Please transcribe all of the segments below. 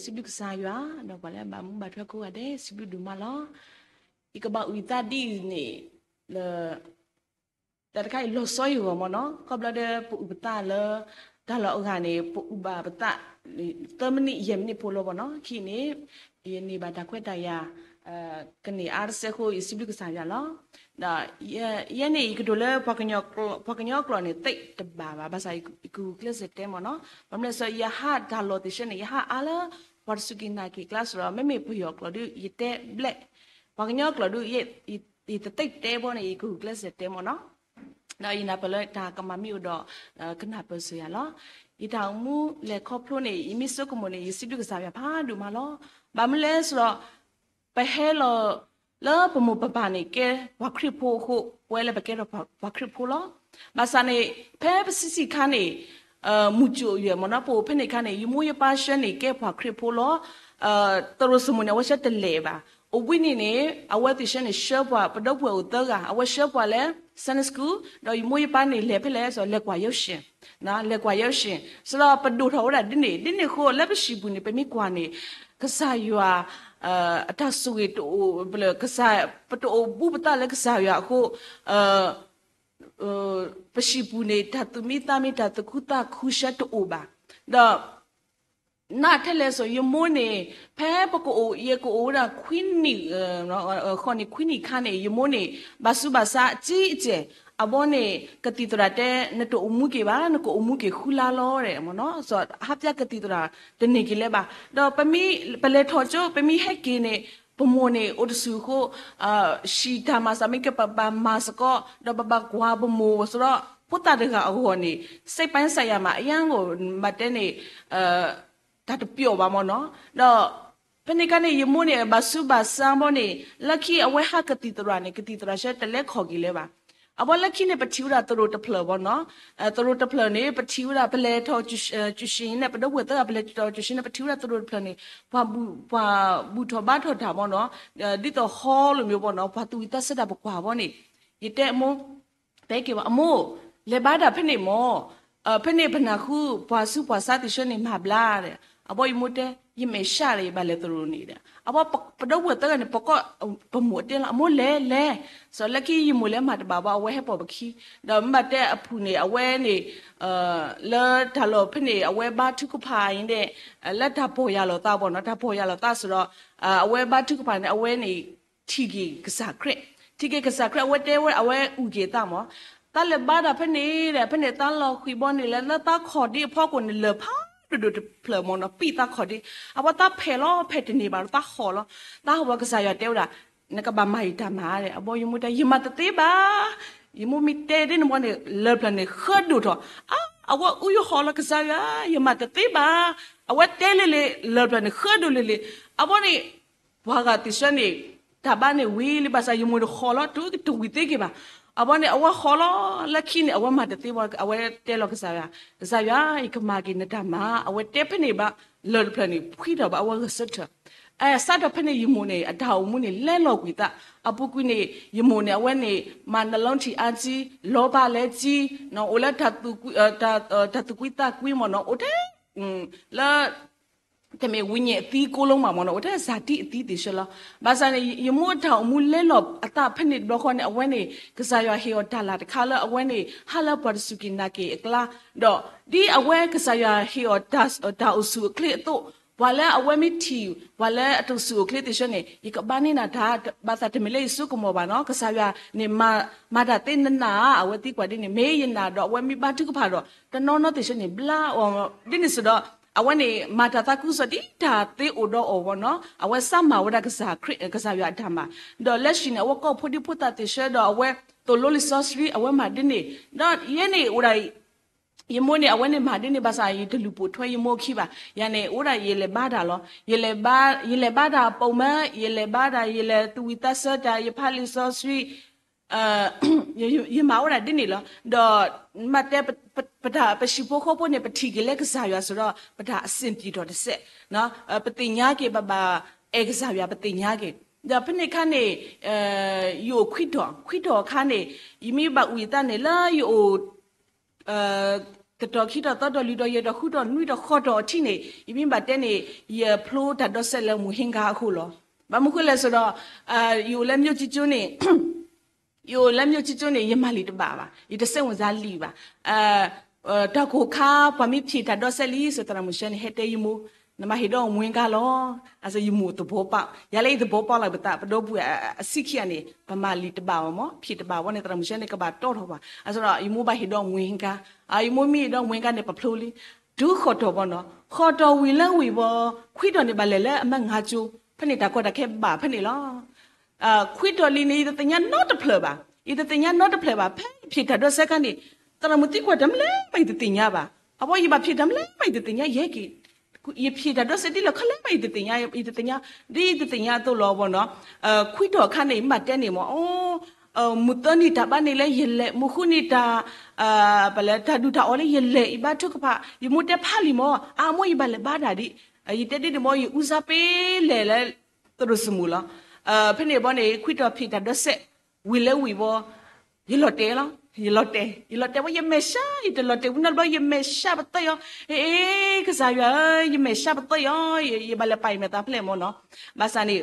စံးဘျုးကစၢ်ယွၤ, ဒီးပှၤလၢအဘၣ်မူဘၣ်ထွဲကိးဂၤဒဲး စံးဘျုးဒိၣ်မးလီၤ. ယကဘၣ်အုၣ်ယသးဒ်အံၤန့ၣ် လၢ တၢ်တခါအံၤလီၤဆီယဂီၢ်မ့ၢ်နီၤ, ခီဖျိလၢပအုၣ်ပသးလၢ တၢ်လီၢ်အဂၤန့ၣ် ပအုၣ်ဘၣ်ပသး သၢမံးနံးယဲၢ်မံးနံးဖိလီၤမ့ၢ်နီၤ, အခဲအံၤန့ၣ် ယန့ၢ်ဘၣ်တၢ်ခွဲးတၢ်ယာ် ကန့ၢ်အါတစဲးအဃိ ယစံးဘျုးကစၢ်ယွၤလီၤ. ဒီး ယဲန့ၣ် ယကတိၤလၢ ပှၤကညီကျိာ်န့ၣ် သ့တဘၣ်ဘၣ်, ဘၣ်ဆၣ်ယကဂုာ်ကျဲးစၢးတဲမ့ၢ်နီၤ, ဘၣ်မနုၤလဲၣ်စီ ယဟးတၢ်လီၢ်သ့ၣ်ဆၢန့ၣ် ယဟးအါလၢ ပှၤတစူၢ်က့ၤနာ်က့ၤကျါစ့ၢ်ဒီး မ့မ့ၢ်ပယီၤကျိာ်ဒုး ယတဲဘျဲၣ်, ပှၤကညီကျိာ်ဒုး ယတသ့တဲဘၣ်န့ၣ် ယကဂုာ်ကျဲးစၢးတဲမ့ၢ်နီၤ. ဒီးယနာ်ပၢၢ်လၢတၢ်ကမၤမ့ၢ်အိၣ်ဒီး ကနၢ်ပၢၢ်စၢၤယၤလီၤ. ယတၢ်အိၣ်မူလဲၤခီဖျိန့ၣ် ယမ့ၢ်ဆိကမိၣ်န့ၣ် ယစံးဘျုးကစၢ်ယွၤဖးဒိၣ်မးလီၤ. ဘၣ်မနုၤလဲၣ်စီဒီး ပဟဲလီၤ လၢပမိၢ်ပပၢ်န့ၣ် ကဲပှၤခရံာ်ဖိအဃိ ပဝဲလၢပကဲထီၣ်ပှၤခရံာ်ဖိလီၤ. ဘၣ်ဆၣ်န့ၣ် ဖဲပဆံးဆံးခါန့ၣ် မုၢ်ကၠိၣ်ယဲၢ်မ့ၢ်နီၤ ပအိၣ်ဖဲန့ၣ်အခါန့ၣ် ယမိၢ်ယပၢ်ဆှၢန့ၣ် ကဲပှၤခရံာ်ဖိလီၤ. သရိာ်စိမိၣ်န့ၣ် အဝဲဆှၢတလဲၤဘၣ်. အိၣ်ဘှံးနံၤန့ၣ် အဝဲသ့ၣ်ဆှၢန့ၣ် ဆှၢပှၤပဒီပုၢ်ဝဲၢ်အိၣ်သၢဂၤ အဝဲဆှၢပှၤလၢ Sunday school ဒီးယမိၢ်ယပၢ်န့ၣ် လဲၤဖဲလဲၣ်စီ လဲၤကွၢ်ယဲၢ်ရှ့ၣ် လဲၤကွၢ်ယဲၢ်ရှ့ၣ် စဒီးပဒိၣ်ထီၣ်ဝဲဒၣ်ဒ်န့ၣ် ဒ်န့ၣ်အဃိ လၢပဟံၣ်ပူၤန့ၣ် ပမ့ၢ်ကွၢ်န့ၣ် ကစၢ်ယွၤ အတၢ်ဆိၣ်ဂ့ၤတအိၣ် ပလၢ ပတအိၣ်ဘူးပသးလၢကစၢ်ယွၤအဃိ ပဟံၣ်ပူၤန့ၣ် တၢ်သူၣ်မံသးမံ တၢ်သူၣ်ခုသးခုဆှၢတအိၣ်ဘၣ်. ဒီး နထဲလဲၣ်စီ ယမိၢ်န့ၣ် ဖဲပကအိၣ် ယကအိၣ်ဝဲဒၣ်ခွံနံၣ် ဃိးနံၣ်ခွံနံၣ်အခါန့ၣ် ယမိၢ်န့ၣ် ဘၣ်ဆူးဘၣ်ဆါအကံအကဲၢ် အဘီန့ၣ် ကသံၣ်သရၣ်တဲ နတအိၣ်မူက့ၤဘၣ် နကအိၣ်မူက့ၤဃုလါလီၤ မ့ၢ်နီၤ စီၤ ဟးပၠါကသံၣ်သရၣ် တန့ၢ်က့ၤလၢၤဘၣ်. ဒီးပမ့ၢ် ပလဲၤထီၣ်ကၠိ ပမ့ၢ်ဟဲက့ၤန့ၣ် ပမိၢ်န့ၣ် အိၣ်တဆူၣ်အဃိ ဟံၣ်တၢ်မၤစၢၤမ့ၢ်ကပဘၣ်မၤစ့ၢ်ကီး ဒီးပဘၣ်ကွၢ်ပမိၢ်စ့ၢ်ဒီး ဖိသၣ်တဂၤအဂီၢ်န့ၣ် စိတ်ပိုင်းဆိုင်ရာမှာ အရမ်းကို ဘၣ်တဲန့ၣ် တၢ်တပျီၢ်ဘၣ်မ့ၢ်နီၤ. ဒီး ဖဲန့ၣ်အခါန့ၣ် ယမိၢ်န့ၣ် ဘၣ်ဆူးဘၣ်ဆါဘီန့ၣ် လၢခံအဝဲဟးကသံၣ်သရၣ်န့ၣ် ကသံၣ်သရၣ်ဆှၢတလဲၤခိးက့ၤလၢၤဘၣ်. အဘီလၢခံန့ၣ် ပထံၣ်ဝဲဒၣ်သရိာ်တဖျၢၣ်မ့ၢ်နီၤ. သရိာ်တဖျၢၣ်န့ၣ် ပထံၣ်ဝဲဒၣ် ပလဲၤထီၣ်ကၠူၣ်ရှ့ၣ်န့ၣ် ပဒီပုၢ်ဝဲၢ်သၢဂၤ ပလဲၤထီၣ်ကၠူၣ်ရှ့ၣ်န့ၣ် ပထံၣ်ဝဲဒၣ်သရိာ်တဖျၢၣ်န့ၣ် ပှၤဘူၣ်ထီၣ်ဘါထီၣ်တၢ်မ့ၢ်နီၤ. ဒ်သိး hall လိုမျိုးမ့ၢ်နီၤ ပှၤသူၣ်ဝံၣ်သးဆၢတၢ်ပကွၢ်ဘီန့ၣ် ယတဲအမိၢ် တဲက့ၤဘၣ် အမိၢ် လဲၤဘါတၢ်ဖဲန့ၣ်မ့ၢ် ဖဲန့ၣ်ပနၢ်ဟူ ပှၤဆူးပှၤဆါသ့ၣ်ဆှၢန့ၣ်မၤဘျါဒီး အဘီယမိၢ်တဲ ယမဲာ်ဆှးဒီး ယဘၣ်လဲၤသရိာ်န့ၣ်ဒီး အဘီပဒီပုၢ်ဝဲၢ်သၢဂၤန့ၣ် ပကိးပမိၢ်အတဲလီၤ အမိၢ်လဲၤလဲၤ စီၤလၢခံယမိၢ်လဲၤမၤတဘၣ်ဘၣ် အဝဲဟဲပိာ်ပခံ ဒီးမ့ၢ်ဘၣ်တဲအဖုၣ်န့ၣ် အဝဲန့ၣ် လၢတၢ်လီၢ်ဖဲန့ၣ် အဝဲဘါထုကဖၣ်အံၤန့ၣ် လၢတၢ်ပီၢ်ယၢ်လီၤသးဘီနီၤ တၢ်ပီၢ်ယၢ်လီၤသးစ့ၢ်ဒီး အဝဲဘါထုကဖၣ်န့ၣ် အဝဲန့ၣ် ထံၣ်က့ၤကစၢ်ခရံာ် ထံၣ်က့ၤကစၢ်ခရံာ် အဝဲတဲဝဲ အဝဲအုၣ်က့ၤသးမ့ၢ် သးလဲၤဘါတၢ်ဖဲန့ၣ်ဒီး ဖဲန့ၣ်သးလီၤဃံၤဘီန့ၣ် လဲၤလၢသးခီၣ်ဒ့အဖီခိၣ်န့ၣ် လၢၢ်ဖးဒိၣ်ဒိၣ်တဖျၢၣ်မ့ၢ်နီၤ ပံၣ်သးခီၣ်ဒ့ အဝဲသးဖဲးလီၤ ဖဲးတန့ၢ်ဘၣ်ဒီး သးဟီၣ်လီၤ သးဟီၣ်ဘီကစၢ်ယွၤတဲဝဲဒၣ် နကဘၣ်မၤယတၢ်မၤဒီး အဘီယမိၢ်တဲ ယမၤတသ့ဘၣ် ယမိၢ်မ့ၢ်တဲဒ်န့ၣ်ဘီန့ၣ် လၢၢ်ဖျၢၣ်န့ၣ် ဃၢဒိၣ်ထီၣ် အါ အဝဲအုၣ်ယဟီၣ်လီၤကစၢ်ယွၤ ယမၤတသ့ဘၣ် အဝဲတဲလံလံ လၢၢ်ဖျၢၣ်န့ၣ် ဃၢဒိၣ်လံလံ အဘီန့ၣ် ပှၤဂၤသ့ၣ်ဆှၢန့ၣ် တၢ်ဘါန့ၣ်ဝံၤလံဘၣ်ဆၣ် ယမိၢ်န့ၣ်ဟီၣ်လီၤ တုၤကတဝံၤသ့က့ၤဘၣ် အဘီန့ၣ် အဝဲဟီၣ်လီၤ လၢခံန့ၣ် အဝဲမၤတသ့ဘၣ် အဝဲတဲလီၤကစၢ်ယွၤ ကစၢ်ယွၤ ယကမၤက့ၤနတၢ်မၤ အဝဲတဲဖဲန့ၣ်ဘၣ် လၢၢ်တဖျၢၣ်န့ၣ် ဖှံထီၣ်ဘၣ် အဝဲဂဲၤဆၢထၢၣ် စးထီၣ်ဖဲန့ၣ် ယမိၢ်န့ၣ် အတၢ်အိၣ်မူန့ၣ် လဲလီၤကွံာ်သး အပူၤကွံာ်န့ၣ် ယမိၢ်န့ၣ် အဝဲန့ၣ် မၤနလီထံၣ်အါကံ လီၤဘၣ်လဲကံ အိၣ်လၢ တၢ်သူၣ်ကွံသးကွံမ့ၢ်နီၤ အိၣ်ထဲ လၢ တမ့ၢ်ဝိညာဉ်အသံကိးလီၤမးမ့ၢ်နီၤ အိၣ်ထဲဇာတိအသံသ့ၣ်ဆှၢလီၤ. ဘၣ်ဆၣ်န့ၣ် ယမိၢ်အတၢ်အိၣ်မူလဲလီၤအသးဖဲန့ၣ်တဘျီဃီန့ၣ် အဝဲန့ၣ် ကစၢ်ယွၤဟ့ၣ်အီၤတၢ်လၢ်တခါလၢအဝဲန့ၣ် ဟးလၢပှၤတစူၢ်က့ၤနာ်က့ၤအကျါ ဒီးဒ်အဝဲကစၢ်ယွၤဟ့ၣ်အီၤတၢ်အိၣ်ဆူၣ်အိၣ်ချ့အသိး ပှၤလၢအဝဲမ့ၢ်ထံၣ် ပှၤလၢအတအိၣ်ဆူၣ်အိၣ်ချ့သ့ၣ်ဆှၢန့ၣ် ယကဘါန့ၢ်နၤတၢ် ဘၣ်သးတမ့ၢ်လၢယစိကမီၤဘၣ်နီၤ ကစၢ်ယွၤန့ၣ် မၤတၢ်သ့နနၤဧါ အဝဲသံကွၢ်ဒ်န့ၣ် မ့ၢ်ယနာ်ဒီး အဝဲမ့ၢ်ဘါထုကဖၣ်ဒီး တနီၤနီၤသ့ၣ်ဆှၢန့ၣ် ဘျါအီၤ ဒ်န့ၣ်စ့ၢ်ဒီး အဝဲန့ၣ် မၤတၢ်သးခုကစီၣ်ဒ်တၢ်သ့အိၣ်ဒီးအီၤဘီနီၤ အဝဲစးမၤဝဲဒၣ်ကစၢ်ခရံာ် ကစၢ်ယွၤအတၢ်မၤ ဒီးလၢဟံၣ်န့ၣ် အဝဲကိးဖိဒံဖိသၣ်သ့ၣ်ဆှၢဒီး အဝဲသိၣ်လိလံာ်စီဆှံ အဝဲမၤဒ်န့ၣ် ဒီးယဲန့ၣ်အိၣ်ဒၣ် ယမိၢ်န့ၣ် အဝဲန့ၣ်မၤဒ်န့ၣ် ဘၣ်ဆၣ်ယတလူၤပိာ်ထွဲယမိၢ်အခံဘၣ် ယၤန့ၣ် အိၣ်ဒၣ်ယလဲၤဘါတၢ်လီၤ ယလဲၤဘါတၢ်အပိာ်မၢ ယလဲၤဘါတၢ် ယလဲၤသူၣ်ဝံၣ်သးဆၢတၢ် ယဖးလံာ်စီဆှံ ယမၤဝဲဒၣ်ဒ်န့ၣ်လီၤ. ဒီး မၤတဲ ပတၢ်ပဟံၣ်ဖိဃီဖိန့ၣ် ပထံၣ်က့ၤလၢကစၢ်ယွၤစ့ၢ်ဒီး ပတၢ်အဆင်ပြေထီၣ်တစဲး ပသ့ၣ်ညါက့ၤ ပဘၣ်အဲၣ်ကစၢ်ယွၤ ပသ့ၣ်ညါက့ၤ ဒီးဖဲန့ၣ်အခါန့ၣ် ယအိၣ်ခွံတီၤ ခွံတီၤအခါန့ၣ် ယမ့ၢ်ဘၣ်အုၣ်ယသးန့ၣ် လၢယအိၣ် တတီၤခံတီၤသၢတီၤလွံၢ်တီၤယဲၢ်တီၤဃုတီၤနွံတီၤဃိးတီၤအထံၣ်န့ၣ် ယမ့ၢ်ဘၣ်တဲန့ၣ် ယဖျိတၢ်ဒိးစဲးလၢမူဟ့ကါအဃိလီၤ. ဘၣ်မနုၤဃိလဲၣ်ဆိုတော့ ယအိၣ်လၢ မြို့ကြီးကျယ် န့ၣ် ယအိၣ်လၢ မြို့ကြီးကျယ် န့ၣ် ယမၤလံာ်တဘၣ်ဘၣ်, ယတစိတ်ဝင်စားလံာ်ဘၣ်. တၢ်ကိၢ်ခါ ပှၤမ့ၢ်ဖျိတၢ်ဒိးစဲးလံာ်ဆို သရၣ်မုၣ်ဆၢန့ၣ် ဟဲတဲယမိၢ်, နမၤဟ့ၣ်ဒီးမူဟ့ကါလီၤ. အစ့ ယမိၢ်သဘီပာ်, ယၤလၢယသဘီပာ်လီၤ ပသးပဒီပုၢ်ဝဲၢ်အဆံးခံဂၤန့ၣ် ပမၤလံာ်တဘၣ်ဘၣ်မး, ဖျိတဘၣ်ဝဲန့ၣ် သရၣ်မုၣ်ဆၢန့ၣ် ကဘၣ်တီထီၣ်ပှၤ. အစ့ဒီး ယမိၢ်ဘၣ်ဟ့ၣ်ဒီးမူဟ့ကါ, ယမိၢ်မ့ၢ်ဟ့ၣ်ဒီးမူဟ့ကါန့ၣ် ပဖျိလံ. တုၤဃိးတီၤဘၣ်နီၤ, ဃိးတီၤဝံၤလၢဝံၤဘၣ်, ခွံတီၤန့ၣ်ဘၣ်လဲၤလၢအမၢငါကၠိ, ဖဲန့ၣ်တၢ်ကီတၢ်ခဲဘၣ်ဖဲန့ၣ်လီၤ. ခွံတီၤလံန့ၣ် ယတသ့ၣ်ညါနီတဖျၢၣ်ဘၣ်, ယတသ့ၣ်ညါနီတဖျၢၣ်ဘၣ်. ဖဲယဖျိတၢ်ဒိးစဲးခါန့ၣ် သရၣ်မုၣ်သံကွၢ်တၢ်မနုၤလဲၣ်ဘၣ် ယတသ့ၣ်ညါဘၣ်. အဝဲယဘၣ်ဖျိတၢ်မနုၤလဲၣ်ဘၣ် ယတသ့ၣ်ညါ, ယဟဲက့ၤ ယဖျိတၢ်ဒိးစဲးဒ်လဲၣ် ခဲလၢာ်ဘၣ်ယတသ့ၣ်ညါ, ယတသ့ၣ်ညါ, ဒ်ယတသ့ၣ်ညါအသိးလီၤဘၣ်နီၤ. ခွံတီၤအခါန့ၣ် ယမ့ၢ်တဲန့ၣ်မး အိ မုၢ်သၢနံၤတၢ်ဘါန့ၣ်လၢယလဲၤ, မုၢ်ဃုနံၤတၢ် ပလဲၤတၢ်ဒူၣ်တၢ်အီၣ်လၢယလဲၤ, ယဘါထုကဖၣ်, ယမိၢ်တဲဖးလံာ်မး, အါ မိၢ် ယဘၣ်လဲၤဘါတၢ်ဒံး, ယတဲဒ်န့ၣ်မး ယဦးစားပေးလဲၤလၢ သရိာ်စမူၤလီၤ. ဖဲန့ၣ်ဘၣ်န့ၣ် ခွံတီၤဖျိတၢ်ဒိးစဲး, ဝံၤလၢဝံၤဘၣ်, ယလီၤတဲာ်လီၤ, ယလီၤတဲာ်, ယလီၤတဲာ်ဝဲ ယမဲာ်ဆှး, ယတလီၤတဲာ်ဝံၤနီတဘျီ ယမဲာ်ဆှးပသၢအီၤ, အ့ ကစၢ်ယွၤဧၢ, ယမဲာ်ဆှးပသၢအီၤ, ယဘၣ်လဲၤပာ်ယမဲာ်သးဖဲလဲၣ်မးနီၤ. ဘၣ်ဆၣ်န့ၣ်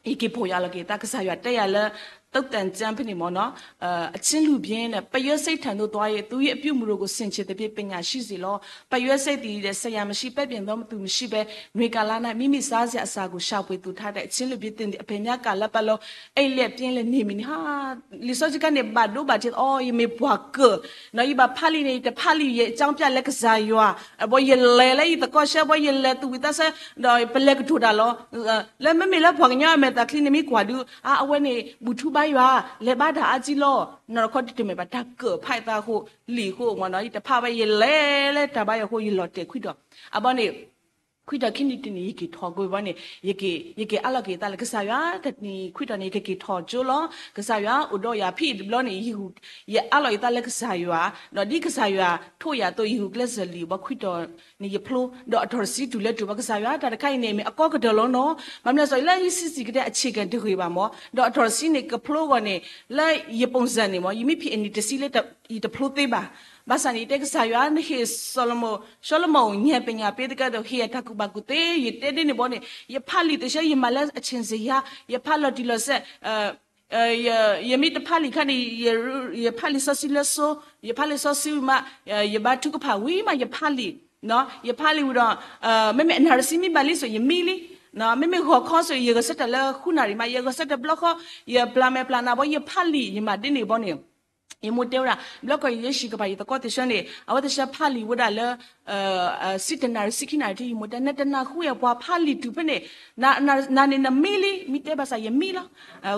ယက့ၤဖီၣ်ယၤလီၤက့ၤသး ကစၢ်ယွၤတဲယၤလၢ သုတန်ကျမ်း ဖဲန့ၣ်မးနီၤ, အချင်းလူပျင်းန့ၣ် ပယွဲစိတ်ထန်သို့သွား၍ သူ့ရဲ့အပြုအမူတို့ကို ဆင်ခြင်သဖြင့် ပညာရှိစေလော့. ပယွဲစိတ်သည် ဆရာမရှိ ပဲ့ပြင်သောသူမရှိဘဲ နွေကာလ၌ မိမိစားစရာအစာကို ရှာဖွေသိုထားတဲ့ အချင်းလူပျင်းသင်သည် အဘယ်မျှကာလပတ်လုံး အိပ်လျက်ပျင်းလျက်နေမည်နည်း. ဟါ, လံာ်စီဆှံခါန့ၣ် ဘၣ်ဒိဘၣ်ထံးအီၤ, ယမ့ၢ်ပှၤကၢၢ်, ဒီးယဘၣ်ဖးလံာ်န့ၣ် ယတဖးလံာ် ယအကြောင်းပြလၢကစၢ်ယွၤ, အဘီယလဲၤလၢယသကိးဆၢ ဘီယလဲၤသူၣ်ဝံၣ်သးဆၢ, ဒီးပလဲၤကတိၤတၢ်လီၤ. လၢမ့မ့ၢ်လၢပှၤကညီအမဲာ်သးချံန့ၣ် မ့ၢ်ကွၢ်ဒုး, အါ အဝဲန့ၣ် ဘူၣ်ထူဘါယွၤ, လဲၤဘါတၢ်အါကံလီၤ. နီၢ်တခီတမ့ၢ်ဘၣ် တၢ်ကၢၢ်ဖးယသးအဃိ, လံာ်အဃိမးနီၤ, ယတဖးဘၣ် ယလဲၤလၢတၢ်ဘါယွၤအဃိ ယလီၤတဲာ်ခွံတီၤ. အဘီန့ၣ် ခွံတီၤခံနံၤတနံၤ ယက့ၤထီၣ်က့ၤဘၣ်န့ၣ်, ယက့ၤအးလီၤက့ၤသးလၢကစၢ်ယွၤ, တနံၤခွံတီၤန့ၣ် ယကက့ၤထီၣ်ကၠိလီၤ. ကစၢ်ယွၤအိၣ်ဒီးယၤ ဖဲအံၤတဘျီန့ၣ် ယအးလီၤယသးလၢကစၢ်ယွၤ, ဒီးဒ်ကစၢ်ယွၤထိၣ်ယၤအသိး ယဂုာ်ကျဲးစၢးလံာ်ဘၣ်ခွံတီၤန့ၣ် ယဖျိ, ဒီးအထီၣ်တဆံတုၤလၢတုၤဘၣ် ကစၢ်ယွၤ တၢ်တခါအံၤန့ၣ် မ့ၢ်အကီကတၢၢ်လီၤနီၤ. ဘၣ်မနုၤလဲၣ် လၢယဆံးစံးကတဲ အဆံးကတၢၢ်တဂ့ၤဘၣ်မး, ဒီးအထီၣ်တဆံန့ၣ် ကဖျိအဂီၢ်န့ၣ် လၢယပုံစံန့ၣ်မး ယမ့ၢ်ဖံးအနံၤတဆံလၢ ယတဖျိသ့ဘၣ်. ဘၣ်ဆၣ်န့ၣ် ယတဲကစၢ်ယွၤ နဟ့ၣ်စီၤလမိၣ်, စီၤလမိၣ် ဉာဏ်ပညာပေးသကဲးသို့ ဟ့ၣ်ယၤတၢ်ကူၣ်ဘၣ်ကူၣ်သ့, ယတဲဒ်န့ၣ်ဘၣ်န့ၣ် ယဖးလံာ်တဆၢ ယမၤလၢအဆ့ၣ်စယါ, ယဖးလီၤတံၢ်လီၤဆဲး, ယမ့ၢ်တဖးလံာ်ခါန့ၣ် ယဖးလံာ်စီဆှံလၢစိ, ယဖးလံာ်စီဆှံဝံၤမး, ယဘါထုကဖၣ်ဝံၤမး ယဖးလံာ်, ယဖးလံာ်ဝံၤဒီး မ့မ့ၢ်အနၣ်ရံၣ်ဆံမ့ၢ်ဘၣ်လံစိ ယမံလံ, မ့မ့ၢ်ဂီၤခီစိ ယဂဲၤဆၢထၢၣ်လၢဃုနၣ်ရံၣ်မး ယဂဲၤဆၢထၢၣ်ဘျီဃီ, ယပျၢ်မဲာ်ပျၢ်နါဘီ ယဖးလံာ် ယမၤဒ်န့ၣ်ဘၣ်န့ၣ် ယမိၢ်တဲဝဲဒၣ် ဘျီခီယဲၢ်ဆံးကပၤ ယသကိးသ့ၣ်ဆၢန့ၣ် အဝဲသ့ၣ်ဆၢဖးလံာ်ဝဲဒၣ်လၢ ဆံတနၣ်ရံၣ်ဆံခံနၣ်ရံၣ်ထံ ယမိၢ်တဲ နတနၢ်ဟူဧါ ပှၤဖးလံာ်တုၤဖဲန့ၣ်, နၤန့ၣ်နမံလံ, မံတဲဘၣ်ဆၣ် ယမံလီၤ.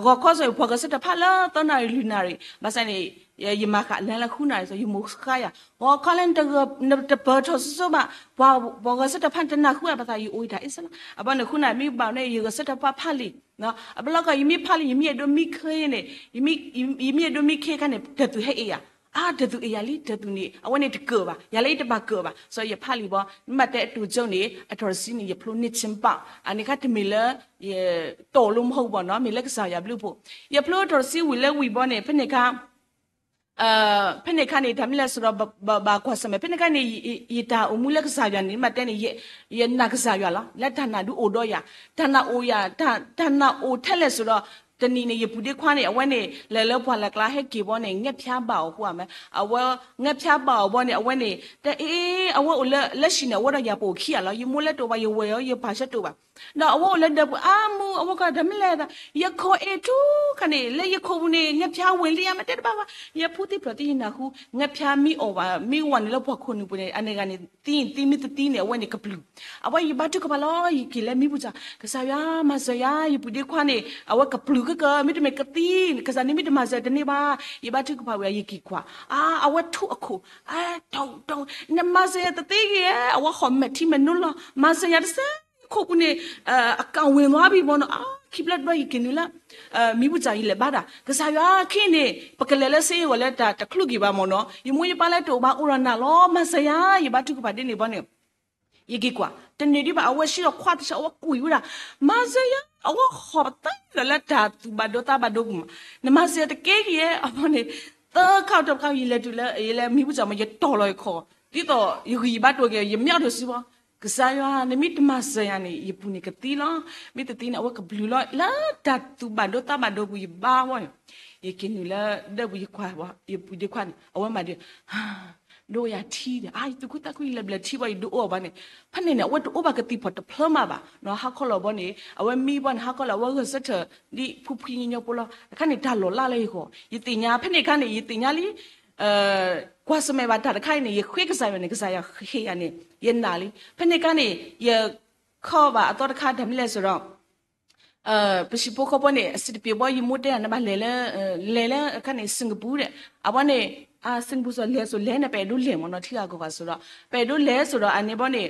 ဂီၤခီစိ ပှၤဂဲၤဆၢထၢၣ်ဖးလၢသၢနၣ်ရံၣ်လွံၢ်နၣ်ရံၣ် ဘၣ်ဆၣ်န့ၣ် ယမၤဃာ်လၢလၢဃုနၣ်ရံၣ်စိ ယမိၢ်ဃါယၤ, ဂီၤခီလၢနတပၢၢ်ထီၣ်စိစိဘၣ်, ပှၤဂဲၤဆၢထၢၣ်ဖးတနၢ်ဟူဧါ ဘၣ်ဆၣ် ယအိၣ်ယတၢ်အ့ၣ်စၢလီၤ. အဘီန့ၣ်ဃုနၣ်ရံၣ်မ့ၢ်ဘၣ်န့ၣ် ယဂဲၤဆၢထၢၣ်ဖးဖးလံာ် အဘျီခီ ယမ့ၢ်ဖးလံာ် ယမ့ၢ်အဲၣ်ဒိးမံခ့န့ၣ်, ယမ့ၢ်အဲၣ်ဒိးမံခ့ခါန့ၣ် တၢ်သူၣ်ဟဲအ့ၣ်ယၤ, အါ တၢ်သူၣ်အ့ၣ်ယၤလံ တၢ်သူၣ်န့ၣ် အဝဲန့ၣ်တကၢၢ်ဘၣ်, ယၤလၢယတဘၣ်ကၢၢ်ဘၣ်, စီၤယဖးလံာ်ဘီ မ့ၢ်တဲအတိၤကၠိန့ၣ် အထီၣ်တဆံန့ၣ် ယဖျိန့ၢ်ဆ့ဘၣ်, အန့ၣ်ခါတမ့ၢ်လၢ ယတီၢ်လိမ့ၢ်ဟီဘၣ်နီၤ မ့ၢ်လၢကစၢ်ယွၤဘျုးဖှိၣ်, ယဖျိထီၣ်တဆံဝံၤလၢဝံၤဘီန့ၣ် ဖဲန့ၣ်ခါ ဖဲန့ၣ်ခါန့ၣ် တၢ်မ့ၢ်လဲၣ်ဆိုဒီး ဘၣ်ကွၢ်ဆၢၣ်မဲာ် ဖဲန့ၣ်ခါန့ၣ် ယတၢ်အိၣ်မူလၢကစၢ်ယွၤန့ၣ် မ့ၢ်တဲန့ၣ် ယနာ်ကစၢ်ယွၤလီၤ လၢတၢ်နာ်ဒုး အိၣ်ဒီးယၤ, တၢ်နာ်အိၣ်ယၤ, တၢ်နာ်အိၣ်ထဲလဲၣ်ဆိုဒီး တနံၤန့ၣ် ယပုၢ်ဒ့ခွါန့ၣ် အဝဲန့ၣ် လဲၤလၢပှၢ်လၢ်ကျါ ဟဲက့ၤဘီန့ၣ် ငှက်ဖျားဘၣ်အီၤဃိမး, အဝဲ ငှက်ဖျားဘၣ်အီၤဘီန့ၣ် အဝဲန့ၣ် တၢ်အ့ၣ် အဝဲအိၣ်လၢ လၢၡံၣ်န့ၣ် အဝဲဒီးယၤပအိၣ်ခံဂၤလီၤ, ယမိၢ်လၢတအိၣ်ဘၣ် ယဝဲၢ်အီၤ ယပၢ်ဆၢတအိၣ်ဘၣ် ဒီးအဝဲအိၣ်လၢဒၢးပူၤ အါမူ အဝဲကီၢ်တၢ်မ့ၢ်လဲၣ်သး ယခိၣ်အ့ၣ်ထူခါန့ၣ် လၢယခိၣ်ပူၤန့ၣ် ငှက်ဖျားဝဲလံဧါ မ့ၢ်တဲတဘၣ်ဘၣ်, ယဖူသံဖျိးသံ ယနၢ်ဟူ ငှက်ဖျားမံအီၣ်ဘၣ် မံဝဲန့ၣ်လၢပှၢ်ခိၣ်နူာ်ပူၤန့ၣ် အန့ၣ်ဂၤန့ၣ် သံသံမ့ၢ်တသံန့ၣ် အဝဲန့ၣ်ကပျုၢ်, အဝဲယဘါထုကဖၣ်လီၤ ယက့ၤလၢမံပူၤစၢ် ကစၢ်ယွၤ မၤစၢၤယၤ ယပုၢ်ဒ့ခွါန့ၣ် အဝဲကပျုၢ်ကက မ့တမ့ၢ်ကသံ ကစၢ်န့ၣ်မ့ၢ်တမၤစၢၤတန့ၢ်ဘၣ်, ယဘါထုကဖၣ်ဝဲ ယက့ၤကွၢ် အါ အဝဲထူအခိၣ် အါ တီတီ နမၤစၢၤယၤတသ့ဂ့ၤဧါ, အဝဲဟီၣ်မဲာ်ထံမဲာ်နိလီၤ မၤစၢၤယၤတစဲး ခိၣ်ပူၤန့ၣ် အကဝ့ၤလီၤဘံၣ်ဘီနီၤ, အခံဖျၢၣ်တဘျီယက့ၤနုာ်လၢ မံပူၤစၢ် ယလဲၤဘါတၢ် ကစၢ်ယွၤ ခဲအံၤန့ၣ် ပကလဲၤလၢစ့အဂီၢ်လၢတၢ်တချုးက့ၤဘၣ်မ့ၢ်နီၤ, ယမိၢ်ယပၢ်လၢတအိၣ်ဘၣ်အိၣ်ဒီးနၤလီၤ မၤစၢၤယၤ ယဘါထုကဖၣ်ဒ်န့ၣ်ဘီန့ၣ် ယက့ၤကွၢ် တန့ၢ်ဒံးဘၣ် အဝဲဆှၢဒီးခွါတဆၢ အဝဲကွံာ်ဝဲဒၣ် မၤစၢၤယၤ အဝဲဟီၣ်ပသးဒီးလၢတၢ်သူၣ်ဘၣ်ဒိသးဘၣ်ဒိပူၤမး, နမၤစၢၤယၤတကဲက့ၤဧါ အဘီန့ၣ် သၢခါတခါ ယလဲၤတုၤလၢ ယလဲၤမံပူၤစၢ်မး ယတီၢ်လီၤယခိၣ် ဒ်သိးယဂံၢ်ယဘါတအိၣ်က့ၤ ယမ့ၢ်အီၣ်ဒိးစုဘီ, ကစၢ်ယွၤ နမ့ၢ်တမၤစၢၤယၤန့ၣ် ယပူၤန့ၣ်ကသံလီၤ. မ့ၢ်တသံန့ၣ် အဝဲကဘျုးလီၤ လၢတၢ်သူၣ်ဘၣ်ဒိသးဘၣ်ဒိပူၤ ယဘါဝဲ, ယက့ၤနုာ်လၢဒၢးပူၤ ယကွၢ်ဘၣ် ယပူၤဒ့ခွါန့ၣ် အဝဲမၤဒ် ဒိၣ်ယၤထံဒီး အါ ယသူၣ်ခုသးခု ယလဲၤဘျၢထံဘၣ် ယဒုးအိၣ်အီၤဘၣ်န့ၣ်, ဖဲန့ၣ်န့ၣ် အဝဲတအိၣ်ဘၣ်ကသံၣ်ဖီၣ်တဖျၢၣ်မးဘၣ်, ဟးခီလီၤဘီန့ၣ် အဝဲမံဘီန့ၣ် ဟးခီလီၤ အဝဲဂဲၤဆၢထၢၣ် ဒ်ဖုဖှံညီညီဖိလီၤ. တခါန့ၣ် တၢ်လီၤလးလၢယဂီၢ် ယသ့ၣ်ညါ ဖဲန့ၣ်အခါန့ၣ် ယသ့ၣ်ညါလံ ကွၢ်ဆၢၣ်မဲာ်ဘၣ်တၢ်တခါအံၤန့ၣ် ယဃ့ကစၢ်ယွၤန့ၣ် ကစၢ်ယွၤဟ့ၣ်ယၤန့ၣ် ယနာ်လံ. ဖဲန့ၣ်အခါန့ၣ် ယခီၣ်ဘၣ်အသီတခါ တၢ်မနုၤလဲၣ်ဆိုတော့ ပဟံၣ်ဖိဃီဖိန့ၣ် အစံးတပ့ၤဘီ ယမိၢ်တဲယၤ နဘၣ်လဲၤလၢ လဲၤလၢအခါန့ၣ် စင်ၣ်ကပူၤဒီး အဝဲန့ၣ် စင်ၣ်ကပူၤဆို လဲၤစိၤလဲၤန့ၣ် ပအဲၣ်ဒိးလဲၤမ့ၢ်နီၤ ထံဂၤကီၢ်ဂၤဆိုတော့ ပအဲၣ်ဒိးလဲၤစိၤဒီး အန့ၣ်ဘီန့ၣ်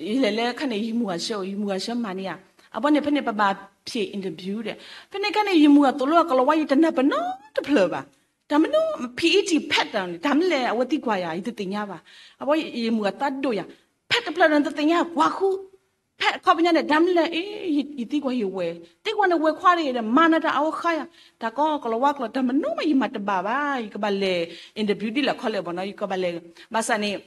ယလဲၤလၢအခါန့ၣ် ယမုၢ်ဂၤဆၢအိၣ် ယမုၢ်ဂၤဆၢမၤန့ၢ်ယၤ အဘီန့ၣ် ဖဲန့ၣ် ပဘၣ်ဖံး interview ဒီး ဖဲန့ၣ်အခါန့ၣ် ယမုၢ်ဂၤသိၣ်လိအကလီၤဝါ ယတနၢ်ပၢၢ်နီတဖျၢၣ်ဘၣ်. တၢ်မနုၤ ဖံးအံထံၣ်ဖဲတၢ်န့ၣ် တၢ်မနုၤလဲၣ် အဝဲသံကွၢ်ယၤ ယတသ့ၣ်ညါဘၣ်. အဘီ ယမုၢ်ဂၤသးဒိၣ်ယၤ ဖဲတဖျၢၣ်ဒီး နတသ့ၣ်ညါ ကွၢ်ဃု ဖဲအခီပညီန့ၣ် တၢ်မနုၤလဲၣ် အ့ ယသံကွၢ်ယဝဲၢ် သံကွၢ်န့ၣ် ဝဲၢ်ခွါတဂ့ၤဒီး မၤနၤတၢ်အဝဲဃါယၤ တၢ်ကီကလီၤဝါကလီၤ တၢ်မနုၤမး ယမၤတဘၣ်ဘၣ် ယကဘၣ်လဲၤ interview ဒ်လဲၣ်ခီလဲၣ်ဘီနီၤ ယကဘၣ်လဲၤ ဘၣ်ဆၣ်န့ၣ်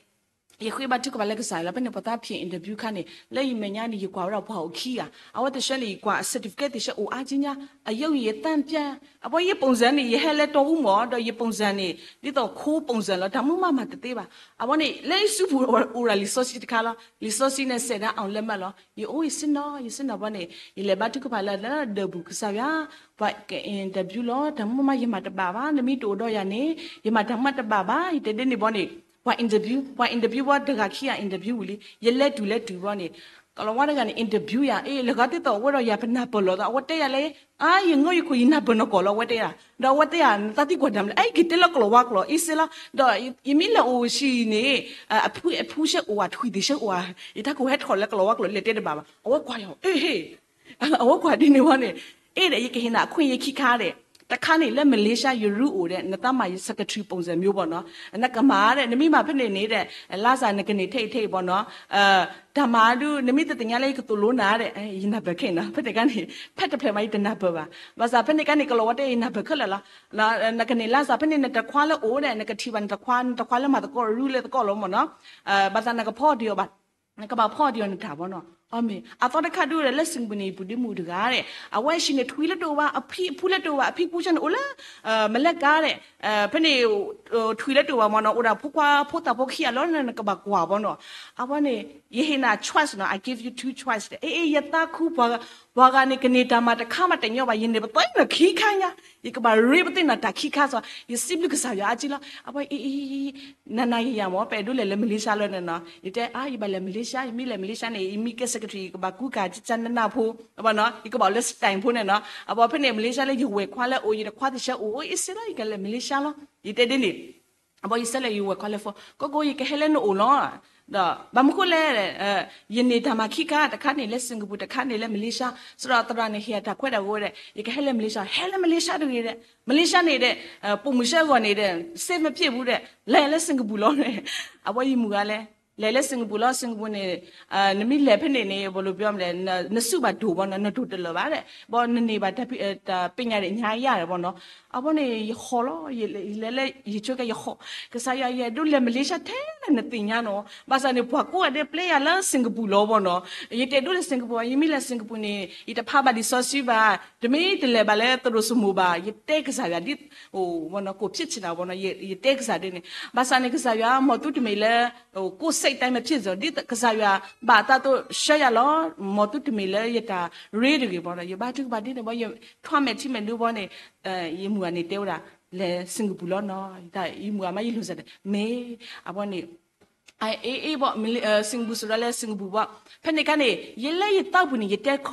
ယဃ့ဘါထုကဖၣ်လၢကစၢ်ယွၤလီၤ. ဖဲန့ၣ် ပှၤသးဖံး interview ခါန့ၣ် လၢယမဲာ်ညါန့ၣ် ယကွၢ်ဝဲဒၣ်ပှၤအိၣ်ခံဂၤ အဝဲတဆှၢန့ၣ် ယကွၢ် certificate တဆှၢအိၣ်အါကံညါ အယုံးယသးပျၢ် အဘီ ယပုံစံန့ၣ် ယဟဲလၢတီအူမး ဒီးယပုံစံန့ၣ် ဒ်သိးခိပုံစံလီၤ တၢ်မနုၤမးမၤတသ့ဘၣ်. အဘီန့ၣ် လၢယစုပူၤအိၣ်ဒၣ်လံာ်စီဆှံတခါလီၤ. လံာ်စီဆှံန့ၣ် စဲးဒၣ် အောင်လက်မှတ် လီၤ. ယအိၣ်ယစ့နီၤ ယစ့နီၤဘီန့ၣ် ယလဲၤဘါထုကဖၣ်လၢလၢဒၢးပူၤ ကစၢ်ယွၤ ပှၤက interview လီၤ တၢ်မနုၤမးယမၤတဘၣ်ဘၣ် နမ့ၢ်တအိၣ်ဒီးယၤန့ၣ် ယမၤတၢ်မၤတဘၣ်ဘၣ် ယတဲဒ်န့ၣ်ဘီန့ၣ် ပှၤ interview ပှၤ interview ဘီတဂၤခံဂၤ interview ဝံၤလံ ယလဲၤတုၤလဲၤတုၤဘီန့ၣ် ကလီၤဝါတဂၤန့ၣ် interview ယၤ အ့ လၢဂၤဒ်သိးအဝဲဒီးယၤပနၢ်ပၢၢ်လိာ်သး အဝဲတဲယၤလၢ အါ ယငိယခိၣ် ယနၢ်ပၢၢ်နီၢ်ကီၢ်လီၤ အဝဲတဲယၤ ဒီးအဝဲတဲယၤ နသးသံကွၢ်တၢ်မနုၤလဲၣ် အ့ ယက့ၤတဲလၢကလီၤဝါကျိာ် အ့စ့လီၤ ဒီးယမ့ၢ်လဲၤအိၣ်ဆံးန့ၣ် အဖုဆၢအိၣ်ဧါ ထွံၣ်သ့ၣ်ဆၢအိၣ်ဧါ ယတၢ်ကိၢ်ဟဲထီၣ်လၢကလီၤဝါကျိာ် လဲၤတဲတဘၣ်ဘၣ် အဝဲကွၢ်ယၤ အ့ ဟ့ၣ် အဝဲကွၢ်ဒ်န့ၣ်ဝဲန့ၣ် အ့ဒီး ယကဟ့ၣ်နၤအခွင့်အရေးခံခါဒီး တခါန့ၣ် လၢ Malaysia ယရူအိၣ်ဒီး နသးမၤ secretary ပုံစံမျိုးပေါ့နော် နကမၤဒီး နမ့ၢ်မၤဖဲန့ၣ်န့ၣ်ဒီး လါစၢ်နကန့ၢ်ထဲအံၤထဲအံၤပေါ့နော် တၢ်မၤဒုး နမ့ၢ်တသ့ၣ်ညါလၢယကသိၣ်လိနၤဒီး ယနၢ်ပၢၢ်ခဲအံၤနီၤ ဖဲန့ၣ်ခါန့ၣ် ဖဲတဖျၢၣ်မး ယတနၢ်ပၢၢ်ဘၣ် ဘၣ်ဆၣ်ဖဲန့ၣ်ခါန့ၣ် ကလီၤဝါတဲယနၢ်ပၢၢ်ခဲလၢာ်လီၤ နကန့ၢ်လါစၢ်ဖဲန့ၣ် နတခွါလၢအိၣ်ဒီး နကထံၣ်ဘၣ်နတခွါ နတခွါလၢမၤသကိးရူလၢသကိးလီၤမ့ၢ်နီၤ ဘၣ်ဆၣ်နကဖီအီၤဒံးအီၤဘၣ် နကဘၣ်ဖီအီၤဒံးအီၤနတၢ်ဘီနီၤ အီၣ်မ့ၢ် အသီတခါဒုးဒီး လၢစ့ၣ်ကပူၤန့ၣ် ယပုၢ်ဒ့မုၣ်တဂၤဒီး အဝဲဟံးန့ၢ်ထွံၣ်လၢတအိၣ်ဘၣ် အဖံအဖုလၢတအိၣ်ဘၣ် အဖံအဖုဆၢန့ၣ်အိၣ်လၢ မလဲၣ်ကါဒီး ဖဲန့ၣ် ထွံၣ်လၢတအိၣ်ဘၣ်မ့ၢ်နီၤ အိၣ်ဒၣ်ဖိခွါဖိသၣ်ဖိခံဂၤလီၤ နကဘၣ်ကွၢ်ဘီနီၤ အဝဲန့ၣ် ယဟ့ၣ်နၤ choice နီၤ I give you two choice ဒီး အ့ အ့ ယသးခု ပှၤဂၤန့ၣ် ကန့ၢ်တၢ်မၤတခါမးတညီဘၣ် ယန့ၢ်ပသ့ၣ်နီၣ်ခံခါညါ ယကဘၣ်ရ့ပသ့ၣ်နီၣ်တၢ်ခံခါစီၤ ယစံးဘျုးကစၢ်ယွၤအါကံလီၤ အဝဲ အ့ အ့ နၤနၤယၤယၤမ့ၢ် ပအဲၣ်ဒိးလဲၤလၢ Malaysia လီၤန့ၣ်နီၤ ယတဲ အါ ယဘၣ်လဲၤ Malaysia ယမ့ၢ်လဲၤ Malaysia န့ၣ် ယမ့ၢ်ကဲ secretary ယကဘၣ်ကူကၤကၠနနၢ်ဖိ ဘီနီၤ ယကဘၣ်အိၣ်လၢ stamp ဖိန့ၣ်နီၤ အဘီဖဲန့ၣ် Malaysia လၢယဝဲၢ်ခွါလၢအိၣ် ယတခွါသ့ၣ်ဆၢအိၣ် အ့ စ့လီၤ ယကလဲၤ Malaysia လီၤ ယတဲဒ်န့ၣ် အဘီယဆၢလဲၣ် ယဝဲၢ်ခွါလၢ phone ကိကိ ယကဟဲလၢနအိၣ်လီၤ ဒီးဘၣ်မနုၤဃိလဲၣ် ယန့ၢ်တၢ်မၤခံခါ တခါန့ၣ်လၢ Singapore တခါန့ၣ်လၢ Malaysia စရီသရၣ်န့ၣ် ဟ့ၣ်ယၤတၢ်ခွဲးတၢ်ယာ်ဒီး ယကဟဲလၢ Malaysia ဟဲလၢ Malaysia တဂ့ၤဒီး Malaysia န့ၣ်ဒီး ပိာ်မုၣ်ဆၢအဂီၢ်န့ၣ်ဒီး safe မ့ၢ်ဖျ့ၣ်ဘူးဒီး လဲၤလၢ Singapore လီၤ အဝဲယမုၢ်ဂၤလဲၣ် လဲၤလၢ Singapore လီၤ Singapore န့ၣ် နမ့ၢ်လဲၤဖဲန့ၣ်န့ၣ် ဘၣ်လိပျီမလဲၣ် နစုဘၣ်ဒိၣ်ဘီနီၤ နဒိၣ်တလၢာ်ဘၣ်ဒီး ဘီနန့ၢ်ဘၣ်တၢ်ပညါဒီး ညါယၤဒီးဘီနီၤ အဝဲန့ၣ် ယဟီၣ်လီၤ ယလဲၤလၢယဆိကဲယဟီၣ် ကစၢ်ယွၤ ယအဲၣ်ဒိးလဲၤ Malaysia ထဲလၢနသ့ၣ်ညါနီၤ ဘၣ်ဆၣ်န့ၣ် ပှၤကိးဂၤဒဲးပျဲယၤလၢ Singapore လီၤဘီနီၤ ယတအဲၣ်ဒိးလဲၤ Singapore ယမ့ၢ်လဲၤ Singapore န့ၣ် ယတဖးဘၣ်လံာ်စီဆှံဘၣ် တမ့ၢ်တလဲၤဘၣ်လၢသရိာ်စမိၣ်ဘၣ် ယတဲကစၢ်ယွၤဒ် ဘီနီၤ ကိးဖျ့ၣ်ဆ့ၣ်နီၤဘီနီၤ ယတဲကစၢ်ဒ်န့ၣ် ဘၣ်ဆၣ်န့ၣ် ကစၢ်ယွၤ မ်သုတမ့ၢ်လၢ ကိးစိတ်တိုင်းမဖြစ်စေ ဒ်ကစၢ်ယွၤ ဘၣ်အသးသိးဆှၢယၤလီၤ မ်သုတမ့ၢ်လၢယတၢ်ရ့တဂ့ၤဘီနီၤ ယဘါထုကဖၣ်ဒ်န့ၣ်ဘီ ယထွါမဲာ်ထံမဲာ်ဒုဘီန့ၣ် ယမုၢ်ဂၤန့ၣ်တဲဝဲဒၣ် လဲၤ Singapore လီၤနီၤ ယမုၢ်ဂၤမးယလိာ်စၢ်ဒီး မ့ၢ် အဝဲန့ၣ် အ့ အ့ ဘီ Singapore စရီလဲၣ် Singapore ဘီ ဖဲန့ၣ်ခါန့ၣ် ယလၢယသးပူၤန့ၣ် ယတဲထ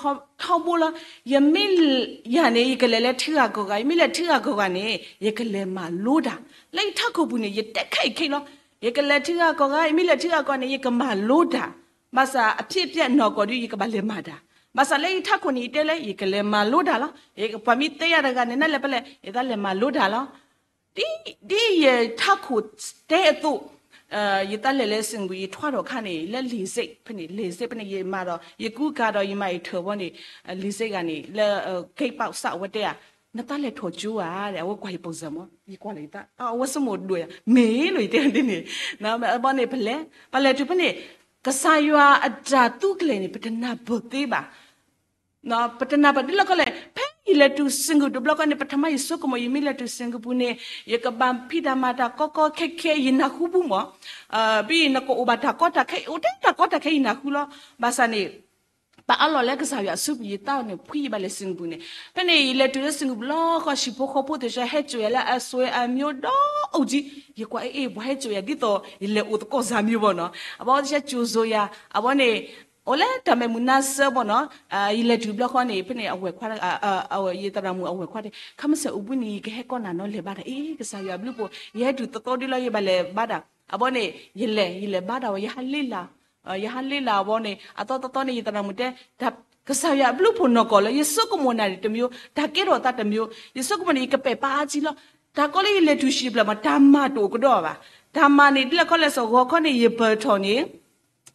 ီဘိလီၤ ယမ့ၢ်ယၤန့ၣ် ယကလဲၤလၢထံဂၤကီၢ်ဂၤ ယမ့ၢ်လဲၤထံဂၤကီၢ်ဂၤန့ၣ် ယကလဲၤမၤလိတၢ် လၢယထးခိၣ်ပူၤန့ၣ် ယတဲခဲအံၤခဲလီၤ ယကလဲၤထံဂၤကီၢ်ဂၤ ယမ့ၢ်လဲၤထံဂၤကီၢ်န့ၣ် ယကမၤလိတၢ် ဘၣ်ဆၣ်အဖျ့ၣ်ပျဲၣ်နီၢ်ကီၢ်ဒုး ယကဘၣ်လဲၤမၤတၢ် ဘၣ်ဆၣ်လၢယထးခိၣ်န့ၣ် ယတဲလၢ ယကလဲၤမၤလိတၢ်လီၤ ပှၤမ့ၢ်တဲယၤတဂၤန့ၣ် နလဲၤဖဲလဲၣ် ယသးလဲၤမၤလိတၢ်လီၤ ဒ်ယထးခိၣ်တဲအသိး ယသးလဲၤလၢ Singapore ယထွါထီၣ်ခါန့ၣ် လၢ လေဆိပ် ဖဲန့ၣ် လေဆိပ် ဖဲန့ၣ် ယမၤဒီး ယကူကၤဒီး ယမၤအံၤထၢၣ်ဘီန့ၣ် လေဆိပ် ဂၤန့ၣ် လၢ gate pass အဝဲတဲဧါ နတၢ်လဲၤထီၣ်ကၠိဧါ, အဝဲကွၢ်ယပိစၢမး, ယကွၢ်လၢယသး, အဝဲဆိကမိၣ်ဒိၣ်ယၤ, မ့ၢ်လီၤယတဲဒ်န့ၣ်, ဘီန့ၣ် ပလဲၤ, ပလဲၤတုၤဖဲန့ၣ်, ကစၢ်ယွၤအတၢ်သူကျဲၤန့ၣ် ပတနၢ်ပၢၢ်သ့ဘၣ် ပတနၢ်ပၢၢ်ဒ်လဲၣ်ခီလဲၣ်, ဖဲယလဲၤတုၤ Singapore တဘျီဃီန့ၣ် ပထမယဆိကမိၣ် ယမ့ၢ်လဲၤတုၤ Singapore န့ၣ် ယကဘၣ်ဖံးတၢ်မၤတၢ် ကီကီခဲခဲ ယနၢ်ဟူပူၤမး, ဘၣ်နကအိၣ်ဘၣ်တၢ်ကီတၢ်ခဲ အိၣ်ထဲတၢ်ကီတၢ်ခဲယနၢ်ဟူလီၤ, ဘၣ်ဆၣ်န့ၣ် ပအးလီၤလၢကစၢ်ယွၤအစုပူၤ ယသးန့ၣ် ဖှံယဘၣ်လဲၤ Singapore န့ၣ်, ဖဲန့ၣ် ယလဲၤတုၤလၢ Singapore တဘျီဃီ ဟံၣ်ဖိဃီဖိသ့ၣ်တဖၣ် ဟဲစိာ်ယၤလၢအစွဲအမျိုးဒီးအိၣ်ကံ, ယကွၢ်အ့ၣ် ပှၤဟဲစိာ်ယၤဒ်သိး ယလဲၤအိၣ်သကိးစၢ်မံၤဘၣ်နီၤ, အဘီသ့ၣ်တဖၣ်စိာ်စိာ်ယၤ, အဘီန့ၣ် အိၣ်လၢတၢ်မဲာ်မုာ်နါစၢၤဘၣ်နီၤ, ယလဲၤတုၤတဘျီဃီန့ၣ် ဖဲန့ၣ် အဝဲၢ်ခွါ, ယသရၣ်မုၣ်အဝဲၢ်ခွါတဲ ခါမုၢ်ဆ့ၣ်အိၣ်ဘှံးနံၤ ယကဟဲကီၢ်နၤနီၤ လဲၤဘါတၢ်, အ့ ကစၢ်ယွၤအဘျုးဖိ ယဟဲတုၤသီသီဒ်လီၤ ယဘၣ်လဲၤဘါတၢ်, အဘီန့ၣ် ယလဲၤ ယလဲၤဘါတၢ်ဝဲ ယဟးလ့လၢ် ယဟးလ့လၢ်အဘီန့ၣ် အသီသီသီန့ၣ် ယသရၣ်မုၣ်တဲ ကစၢ်ယွၤအဘျုးဖိနီၢ်ကီၢ်လၢ ယဆိကမိၣ်နၢ်တမံၤ, တၢ်ကဲထီၣ်သးတမံၤ, ယဆိကမိၣ်န့ၣ် ယကပဲာ်ပာ်အါကံလီၤ, တၢ်ကီလၢယလဲၤတုၤ Singapore မး တၢ်မၤတအိၣ်ကဒီးဘၣ်, တၢ်မၤန့ၣ် ဒ်လဲၣ်ခီလဲၣ်စီၤ ဂီၤခီန့ၣ် ယပၢၢ်ထီၣ်န့ၣ်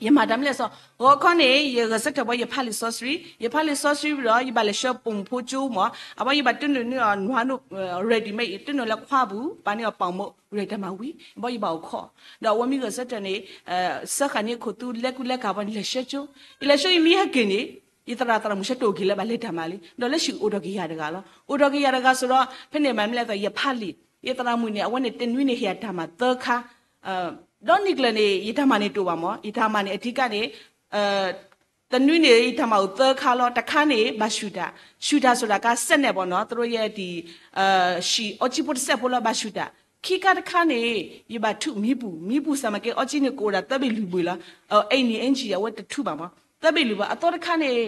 ယမၤတၢ်မနုၤလဲၣ်စီၤ, ဂီၤခီန့ၣ် ယဂဲၤဆၢထၢၣ်ဘီ ယဖးလံာ်စီဆှံ, ယဖးလံာ်စီဆှံဒီး ယဘၣ်လဲၤဆှၢပိာ်မုၣ်ဖိကၠိမး, အဘီယဘၣ်တနုာ်နုာ်အီၤ နွၤနုာ် ready made ယတနုာ်လၢခွါပူၤ ပာ်န့ၢ်အီၤပာ်မုာ် ready တၢ်မၤဝံၤ ဘီယဘၣ်အိၣ်ခိး, ဒီးအဝဲမ့ၢ်ဂဲၤဆၢထၢၣ်န့ၣ် စၢဃာ်န့ၢ်ခိၣ်သူ လဲၤကူလဲၤကၤဘီန့ၣ် လဲၤဆှၢကၠိ, ယလဲၤဆှၢယမံဟဲက့ၤန့ၣ် ယသရၣ်သရၣ်မုၣ်ဆၢတအိၣ်က့ၤလၢၤဘၣ် လဲၤတၢ်မၤလံ, ဒီးလၢဆံးအိၣ်ဒီးက့ၤယၤတဂၤလီၤ, အိၣ်ဒီးက့ၤယၤတဂၤစ့ၢ်ဒီး ဖဲန့ၣ်မၤမနုၤလဲၣ်သိး ယဖးလံာ်, ယသရၣ်မုၣ်န့ၣ် အဝဲန့ၣ်တနွံန့ၣ် ဟ့ၣ်ယၤတၢ်မၤသၢခါ ဒီနံၣ်ကျၢၤန့ၣ် ယတၢ်မၤန့ၣ်တအိၣ်ဘၣ်မး, ယတၢ်မၤန့ၣ် အဓိကန့ၣ် တနွံန့ၣ် ယတၢ်မၤအိၣ်သၢခါလီၤ, တခါန့ၣ် ဘၣ်ဆူၣ်တၢ်, ဆူၣ်တၢ်စ့ၢ်ဒီးကါစဲးနဲၣ်ဘီနီၤ, သရိယဲတံၤ ဟံၣ်အီကၠံဖိတစဲးဖိလီၤ ဘၣ်ဆူၣ်တၢ်, ခံခါတခါန့ၣ် ယဘၣ်ထူးမံပူၤ, မံပူၤစ့ၢ်မ့ၢ်က့ အီကၠံန့ၣ်ကအိၣ်ဒၣ်သၢဘ့ၣ်လွံၢ်ဘ့ၣ်လီၤ, အ့ၣ်နံၣ်အ့ၣ်ကၠံ အဝဲတထူးဘၣ်မး, သၢဘ့ၣ်လွံၢ်ဘ့ၣ်, အသီတခါန့ၣ်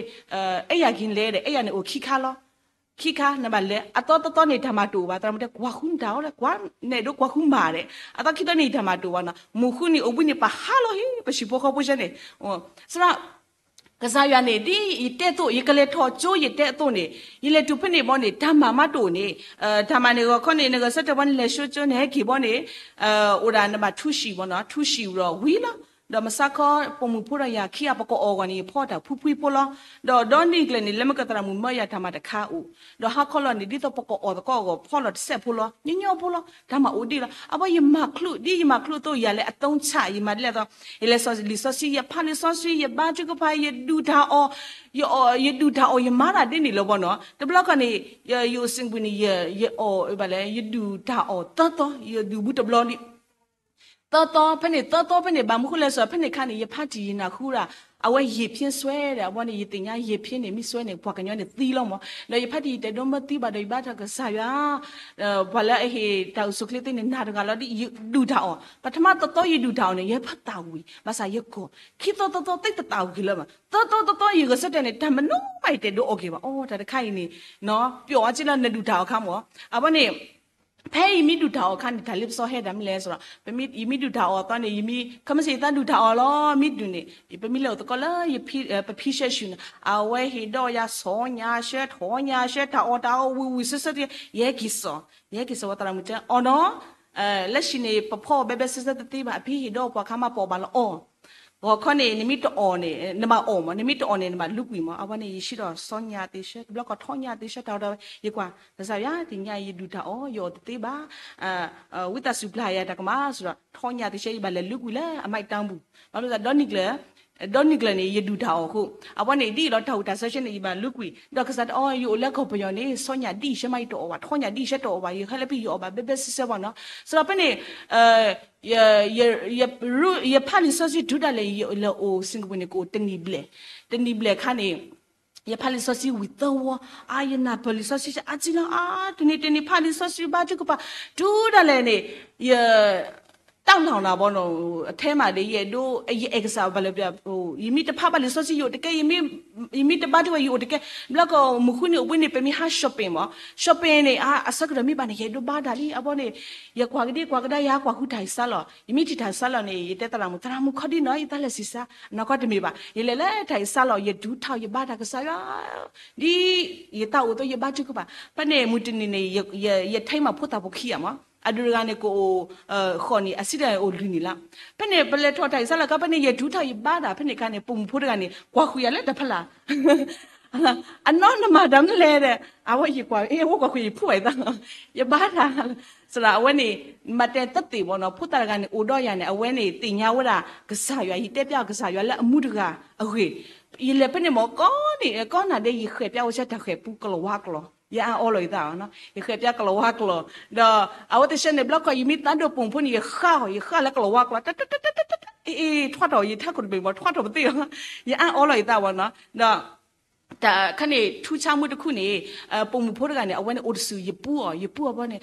အဲၣ်ယၤက့ၤလဲၣ်ဒီး အဲၣ်ယၤန့ၣ်အိၣ်ခံခါလီၤ ခံခါ နဘၣ်လဲၤ, အသီသီသီန့ၣ် တၢ်မၤတအိၣ်ဘၣ်, သရၣ်မုၣ်တဲ ကွၢ်ဃုနတၢ်အီၣ်လဲၣ်, ကွၢ်နဲၣ်ဒိကွၢ်ဃုမၤဒဲး, အသီခံသီန့ၣ် ယတၢ်မၤတအိၣ်ဘၣ်နီၤ, မုၢ်ဃုနံၤအိၣ်ဘှံးနံၤ ပဟးလီၤဟံၣ် ပဟံၣ်ဖိဃီဖိဆၢန့ၣ်, စ့ၢ်ဒီး ကစၢ်ယွၤန့ၣ် ဒ်ယတဲအသိး ယကလဲၤထီၣ်ကၠိယတဲအသိးန့ၣ်, ယလဲၤတုၤဖဲန့ၣ်ဘီန့ၣ် တၢ်မၤမးတအိၣ်န့ၣ်, တၢ်မၤန့ၣ် ဂီၤခီန့ၣ် နဂဲၤဆၢထၢၣ်ဘီန့ၣ် လဲၤဆှၢကၠိန့ၣ် ဟဲက့ၤဘီန့ၣ်, အိၣ်ဒၣ်နဘၣ်ထူးဟံၣ်ဘီနီၤ, ထူးဟံၣ်ဒီးဝံၤလီၤ, ဒီးမဆါခီ ပိာ်မုၣ်ဖိဒီးယၤခံဂၤ ပကအီၣ်ဂီၢ်န့ၣ် ယဖီတၢ်ဖှံဖှံဖိလီၤ, ဒီးဒီနံၣ်ကျၢၤန့ၣ် လၢမ့ၢ်ကသရၣ်မုၣ်မၢယၤတၢ်မၤတခါအိၣ်, ဒီးဟါခီလီၤန့ၣ် ဒ်သိးပကအီၣ်သကိးအဂီၢ် ဖီလီၤတစဲးဖိလီၤ, ညီညီဖိလီၤ, တၢ်မၤအိၣ်ဒံးလီၤ, အဘီယမၤချုး ဒ်ယမၤချုးအသိးယၤလဲၣ် အသုံးချ ယမၤဒ်လဲၣ်အသိး, ယလဲၤစီၤလံာ်စီဆှံ ယဖးလံာ်စီဆှံ ယဘါထုကဖၣ် ယဒုၣ်တၢ်အီၣ်, ယအီၣ် ယဒုၣ်တၢ်အီၣ် ယမၤတၢ်ဒ်န့ၣ်လီၤဘီနီၤ, တဘျီခီန့ၣ် ယအိၣ် Singapore န့ၣ် ယအီၣ်ဘၣ်လဲၣ် ယဒုၣ်တၢ်အီၣ်သၢသီ ယဒုၣ်ဘူးတဘျီလံ သၢသီဖဲန့ၣ် သၢသီဖဲန့ၣ် ဘၣ်မနုၤဃိလဲၣ်စီၤ ဖဲန့ၣ်ခါန့ၣ် ယဖါတံၢ်ယနၢ်ဟူဒၣ် အဝဲယ့ၢ်ဖ့စွဲဒီး အဝဲန့ၣ် ယသ့ၣ်ညါယ့ၢ်ဖ့န့ၣ် မ့ၢ်စွဲန့ၣ် ပှၤကညီန့ၣ်သံလီၤမး, ဒီးယဖါတံၢ်ယတဲဒိမ့ၢ်သံဘၣ်ဒီး ယဘါထုကဖၣ်ကစၢ်ယွၤ ပှၤလၢအဟ့ၣ်တၢ်အိၣ်ဆူၣ်အိၣ်ချ့သ့န့ၣ် နၤတဂၤလီၤ ဒ်ယဒုၣ်တၢ်အီၣ်, ပထမသီသီယဒုၣ်တၢ်အီၣ်န့ၣ် ယဖးသးဝံၣ် ဘၣ်ဆၣ်ယကီၢ်, ခံသီသီသီသ့တသးဝံၣ်က့ၤလၢၤဘၣ်, သၢသီသီသီယဂဲၤဆၢထၢၣ်န့ၣ် တၢ်မနုၤမးယတဲဒိအီၣ်က့ၤဘၣ်, အိ တၢ်တခါအံၤန့ၣ် ပျီအီၤက့လၢနဒုၣ်တၢ်အီၣ်ခါမး, အဝဲန့ၣ် ဖဲယမ့ၢ်ဒုၣ်တၢ်အီၣ်ခါန့ၣ် တၢ်လ့ပစီဟဲဒၣ်မနုၤလဲၣ်စီၤ, ယမ့ၢ်ဒုၣ်တၢ်အီၣ်သီန့ၣ် ယမ့ၢ် ခမ့ၢ်စ့ၢ်ယသးဒုၣ်တၢ်အီၣ်လီၤ မ့ၢ်ဒုၣ်န့ၣ် ပမ့ၢ်လဲၤအိၣ်သကိးလၢ ပဖံဆၢၡူၣ်န့ၣ် အဝဲဟ့ၣ်ဒီးယၤဆီညၣ်ဆှၢ ထီၣ်ညၣ်ဆှၢ တၢ်အီၣ်တၢ်အီၣ်ဝံၣ်ဝံၣ်ဆၢဆၢတယဲ ယဟဲက့ၤစီၤ, ယဟဲက့ၤစီၤဝဲသရၣ်မုၣ်တဲ အီၣ်နီၤ လၢဆံးန့ၣ် ပဖီအီၣ်ဘဲဘဲဆၢဆၢတသ့ဘၣ် အဖံဟ့ၣ်ဒီးပှၤခါမး ပအီၣ်ဘၣ်လၢအီၣ် ဂီၤခီန့ၣ် နမ့ၢ်တအီၣ်န့ၣ် နဘၣ်အီၣ်မး နမ့ၢ်တအီၣ်န့ၣ် နဘၣ်လူကွံာ်မး အဝဲန့ၣ် ယဆံးဒီးဆီညၣ်သ့ဆှၢ တဘျီကီၢ်ထီၣ်ညၣ်သ့ဆှၢ တၢ်အီၣ်တၢ်ဝဲ ယကွၢ် ကစၢ်ယွၤ တညါအံၤယဒုၣ်တၢ်အီၣ် ယအီၣ်တသ့ဘၣ် ဝံသးစူၤပျၢ်ယၤတၢ်ကမၣ် စံးဒီး ထီၣ်ညၣ်သ့ဆှၢ ယဘၣ်လဲၤလူကွံာ်လၢအမဲးတၢ်ပူၤ ဘၣ်မနုၤသး ဒီနံၣ်ကျၢၤန့ၣ် ယဒုၣ်တၢ်အီၣ်အဃိ အဝဲန့ၣ် ဒ်အံၤလီၤ တၢ်အိၣ်တၢ်ဆၢဆၢန့ၣ် ယဘၣ်လူကွံာ် ဒီးကစၢ်တအီၣ် ယအိၣ်လၢကီၢ်ပယီၤန့ၣ် ဆီညၣ်ဒ်အံၤဆှၢမး ယတအီၣ်ဘၣ် ထီၣ်ညၣ်ဒ်အံၤဆှၢတအီၣ်ဘၣ် ယဟဲလၢဖံယအီၣ်ဘၣ်ဘဲဘဲဆှၢဆှၢဘၣ်နီၤ စံးဒီးဖဲန့ၣ် ယဖးလံာ်စီဆှံတုၤဒၣ်လဲာ် ယလဲၤအိၣ် Singapore န့ၣ် ကအိၣ်တနံၣ်ဘျဲၣ် တနံၣ်ဘျဲၣ်ခါန့ၣ် ယဖးလံာ်စီဆှံဝံၤသၢဝီ အါ ယနၢ်ပၢၢ်လံာ်စီဆှံအါစုလီၤ အါ တနံၤတနံၤဖးလံာ်စီဆှံဘါထုကဖၣ် တုၤဒၣ်လဲာ်န့ၣ် ယ တၢ်လီၢ်နၤဘီနီၤ အထဲမးဒီး ယအဲၣ်ဒိး ယအဲၣ်ကစၢ်ဘၣ်လၢ ယမ့ၢ်တဖးဘၣ်လံာ်စီဆှံ ယအိၣ်တကဲ ယမ့ၢ်တဘါထုကဖၣ် ယအိၣ်တကဲ ဘျီကီၢ်မုၢ်ဃုနံၤအိၣ်ဘှံးနံၤ ပမ့ၢ်ဟး shopping မး shopping န့ၣ် အါ အဆၢကတီၢ်မ့ၢ်ဘၣ်န့ၣ် ယအဲၣ်ဒိးဘါတၢ်လံ အဘီန့ၣ် ယကွၢ်ကဒံကွၢ်ကဒါ ယဟးကွၢ်ဃုတၢ်အံၤစါလီၤ ယမ့ၢ်ထံၣ်တၢ်အံၤစါလီၤန့ၣ် ယတဲသရၣ်မုၣ် သရၣ်မုၣ်ခီဒံနီၤ ယတၢ်လဲၤဆံးစါ နီၢ်ကီၢ်တမ့ၢ်ဘၣ် ယလဲၤလၢတၢ်အံၤစါလီၤ ယဒုးထီၣ် ယဘါတၢ်ကစၢ်ယွၤ ဒ်ယသးအိၣ်အသိး ယဘါထုကဖၣ် ဖဲန့ၣ် မုၢ်တနံၤန့ၣ် ယထဲမးဖိသၣ်ဖိခံဂၤမး အဒိတဂၤန့ၣ် ကအိၣ် ဃိးနံၣ် အဆံးတဂၤန့ၣ် အိၣ်လွံၢ်နံၣ်လီၤ ဖဲန့ၣ် ပလဲၤထီၣ်တၢ်အံၤစါလီၤခါ ဖဲန့ၣ် ယဒုးထီၣ်ယဘါတၢ် ဖဲန့ၣ်ခါန့ၣ် ပိာ်မုၣ်ဖိတဂၤန့ၣ် ကွၢ်ဃုာ်ယၤလၢတၢ်ဖီလာ် အနီၢ်နမၤတၢ်မနုၤလဲၣ်ဒီး အဝဲယကွၢ် အဝဲကွၢ်ကွံာ်ယဖှိၣ်အသး, ယဘါတၢ်, စးဒီးအဝဲန့ၣ် မၤတဲတသ့ဘၣ်နီၤ, ဖိသၣ်တဂၤန့ၣ် အိၣ်ဒီးယၤန့ၣ် အဝဲန့ၣ်သ့ၣ်ညါဝဲဒၣ်ကစၢ်ယွၤ, ယတဲပျးအီၤကစၢ်ယွၤလၢအမူတဂၤအဂ့ၢ်, ယလဲၤဖဲန့ၣ်မ့ၢ်ကီန့ၣ် ကီနၤဒဲး ယဃဲၤပျးဝဲဆၢတၢ်ဃဲၤပူကလီၤဝါကျိာ်, ယအါအီလီၤယသးနီၤ, ယဃဲၤပျးကလီၤဝါကျိာ်, ဒီးအဝဲတဆၢန့ၣ် ဘျီခီယမ့ၢ်သးဒိၣ်ပိာ်မုၣ်ဖိန့ၣ် ယဃၣ်အီၤ ယဃၣ်လၢကလီၤဝါကျိာ်, တၢ်တၢ်တၢ်တၢ်တၢ် အ့ ထွးထီၣ်ယထးခိၣ်တဘ့ၣ်မ့ၢ် ထွးထီၣ်ပသ့ၣ်လီၤ, ယအါအီလီၤယသးဘၣ်နီၤ, ဒီး တၢ်ခါန့ၣ် ထူဆါမုၢ်တခူၣ်န့ၣ် ပိာ်မုၣ်ဖိတဂၤန့ၣ် အဝဲန့ၣ်အိၣ်တဆူၣ် ယပူအီၤ ယပူအီၤဘီန့ၣ်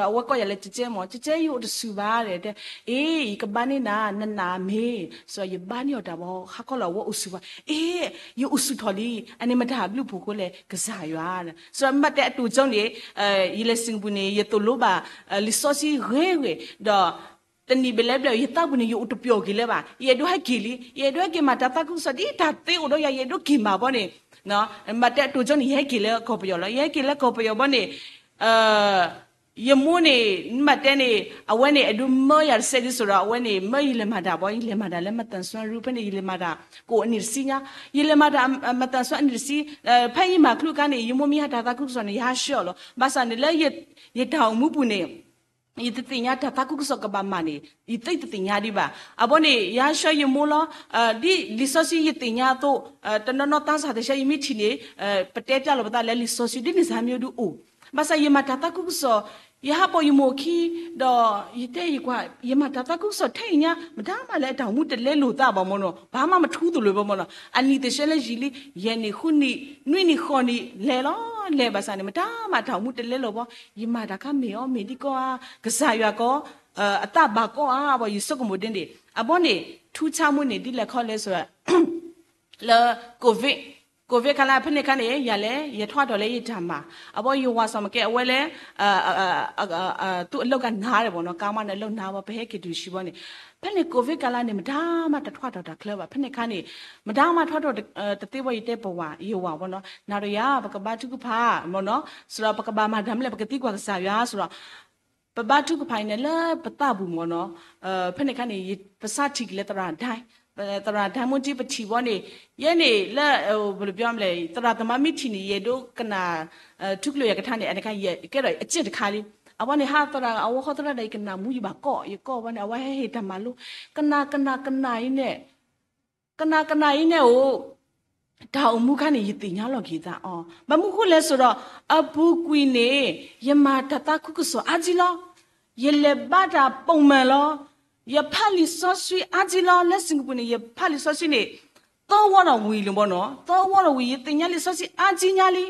အဝဲကိးယၤလၢ ကကဲမ့ၢ် ကကဲ ယအိၣ်တဆူၣ်ဘၣ်ဒီး အ့ ယကဘါန့ၢ်နၤ နနာ်မ့ၢ် စးဒီးယဘါန့ၢ်အီၤတၢ်ဘီ ဟါခီလီၤအဝဲအိၣ်ဆူၣ်ဘၣ် အ့ ယအိၣ်ဆူၣ်ထီၣ်လံ အန့ၣ်မတၤဘျုးဖှိၣ်ဃိလဲၣ် ကစၢ်ယွၤ စးဒီးမ့ၢ်တဲအတိၤကၠိန့ၣ် ယလဲၤစ့ၢ်ကီးပူၤန့ၣ် ယသိၣ်လိဘၣ် လံာ်စီဆှံဂ့ၤဂ့ၤ ဒီး တနံၣ်ဘျဲၣ်ဘျဲၣ် ယသးပူၤန့ၣ် ယအိၣ်တပျီၢ်က့ၤလၢၤဘၣ်, ယအဲၣ်ဒိးဟဲက့ၤလံ, ယအဲၣ်ဒိးဟဲက့ၤမၤတၢ်သးခုကစီၣ် ဒ်တၢ်သ့အိၣ်ဒီးယၤ ယအဲၣ်ဒိးက့ၤမၤဘီန့ၣ်, မ့ၢ်တဲအတိၤကၠိန့ၣ် ယဟဲက့ၤလၢကီၢ်ပယီၤလီၤ, ယဟဲက့ၤလၢကီၢ်ပယီၤဘီန့ၣ် ယမိၢ်န့ၣ် မ့ၢ်တဲန့ၣ် အဝဲန့ၣ် အဲၣ်ဒိးမၢယၤတစဲးဒ်သိးဒီး အဝဲန့ၣ် မၢယလဲၤမၤတၢ်ဘီ, ယလဲၤမၤတၢ်လၢ မသန်စွမ်းရုံး ဖဲန့ၣ် ယလဲၤမၤတၢ် ကိၣ်အနံၣ်တဆံညါ, ယလဲၤမၤတၢ် မသန်စွမ်း အနံၣ်တဆံ, ဖဲယမၤချုးအခါန့ၣ် ယမိၢ်မ့ၢ်ဟးတၢ်သးခုကစီၣ်န့ၣ် ယဟးဆှၢအီၤလီၤ, ဘၣ်ဆၣ်န့ၣ်လၢ ယတၢ်အိၣ်မူပူၤန့ၣ် ယတသ့ၣ်ညါတၢ်သးခုကစီၣ်ကဘၣ်မၤန့ၣ် ယသ့တသ့ၣ်ညါဒံးဘၣ်. အဘီန့ၣ် ယဟးဆှၢယမိၢ်လီၤ. ဒ်လံာ်စီဆှံယသ့ၣ်ညါအသိး တနီၤနီၤသးစၢ်တဆၢ ယမ့ၢ်ထံၣ်န့ၣ် ပတဲပျးလီၤပသးလၢလံာ်စီဆှံ ဒ်န့ၣ်စ့ၢ်မ့ၢ်ဒုးအိၣ်. ဘၣ်ဆၣ်ယမၤတၢ်သးခုကစီၣ် ယဟးပိာ်ယမိၢ်အခံ ဒီးယတဲယကွၢ် ယမၤတၢ်သးခုကစီၣ်ထဲအံၤညါ မတၤမးလၢအတၢ်အိၣ်မူတလဲလိာ်သးဘၣ်မ့ၢ်နီၤ, ဘၣ်မးမထူသလိာ်ဘၣ်မ့ၢ်နီၤ, အနံၣ်တဆၢလၢယံာ်လံ ယဲၢ်နံၣ် ဃုနံၣ် နွံနံၣ် ဃိးနံၣ် လဲၤလီၤ လဲၤဘၣ်ဆၣ်န့ၣ် မတၤမးတၢ်အိၣ်မူတလဲလိာ်ဘၣ်. ယမၤတၢ်ခါမ့ၢ်အီၤမ့ၢ်ဒ်ကီဧါ, ကစၢ်ယွၤကီ အသးဘၣ်ကီဧါဘၣ် ယဆိကမိၣ်ဒ်န့ၣ်. အဘီန့ၣ် ထူဆါမုၢ်န့ၣ် ဒ်လဲၣ်ခီလဲၣ်စ့ၢ် လၢ COVID, COVID ခါလၢ ဖဲန့ၣ်ခါန့ၣ် ယၤလဲၣ် ယထွဲထီၣ်လၢယတၢ်မၤ, အဘီယဝၤစီၤမကဲ အဝဲလၢ သူၣ်အလိၣ်ကနၣ်ဒဲးဘၣ်နီၤ, ကါမးန့ၣ်အလိၣ်နၢ်ဘၣ် ပဟဲက့ၤတုၤဆံဘီန့ၣ်, ဖဲန့ၣ် COVID ခါလၢန့ၣ် မတၤမးတထွဲထီၣ်တၢ်ချၢဘၣ်. ဖဲန့ၣ်ခါန့ၣ် မတၤမးထွဲထီၣ်တသ့ဘၣ် ယတဲပဝၤ ယဝၤဘီနီၤ, နၤဒီးယၤ ပကဘါထုကဖၣ်မ့ၢ်နီၤ, စ့ၢ်ဒီးပကဘၣ်မၤတၢ်မနုၤလဲၣ် ပကသံကွၢ်ကစၢ်ယွၤစ့ၢ်ဒီး ပဘါထုကဖၣ်အံၤန့ၣ်လၢပသးပူၤမ့ၢ်နီၤ, ဖဲန့ၣ်ခါန့ၣ် ပစးထံၣ်က့ၤလၢသရၣ်ဒၢ, သရၣ်ဒၢမူတံၢ်ပထံၣ်ဘီန့ၣ်, ယဲန့ၣ်လၢ ဘၣ်လဲၣ် သရၣ်သမါမ့ၢ်ထံၣ်န့ၣ် ယအဲၣ်ဒိးကနၣ် ထူကလိာ်ယၤကထါန့ၣ် အန့ၣ်ခါ ယကဲထီၣ်အစ့ၢ်တခါလံ. အဝဲန့ၣ် ဟးသရၣ် အဝဲဃီသရၣ်ဒီး ယကနၣ်မူယဘၣ်ကီၢ် ယကီၢ်ဘီန့ၣ် အဝဲဟဲဟ့ၣ်တၢ်မၤလိ ကနၣ်ကနၣ်ကနၣ်အံၤန့ၣ် ကနၣ်ကနၣ်အံၤန့ၣ်အိၣ် တၢ်အိၣ်မူခါန့ၣ် ယသ့ၣ်ညါလီၤက့ၤသးအီၤ, ဘၣ်မနုၤဃိလဲၣ်စ့ၢ်ဒီး အပူၤကွံာ်န့ၣ် ယမၤတၢ်သးခုကစီၣ်အါကံလီၤ, ယလဲၤဘါတၢ်ပိာ်မၢၢ်လီၤ, ယဖးလံာ်စီဆှံအါကံလီၤ. လၢစ့ၢ်ကီးပူၤန့ၣ် ယဖးလံာ်စီဆှံန့ၣ် သီဝီဒီးဝံၤလံဘီနီၤ, သီဝီဒီးဝံၤ ယသ့ၣ်ညါလံာ်စီဆှံအါကံညါလံ.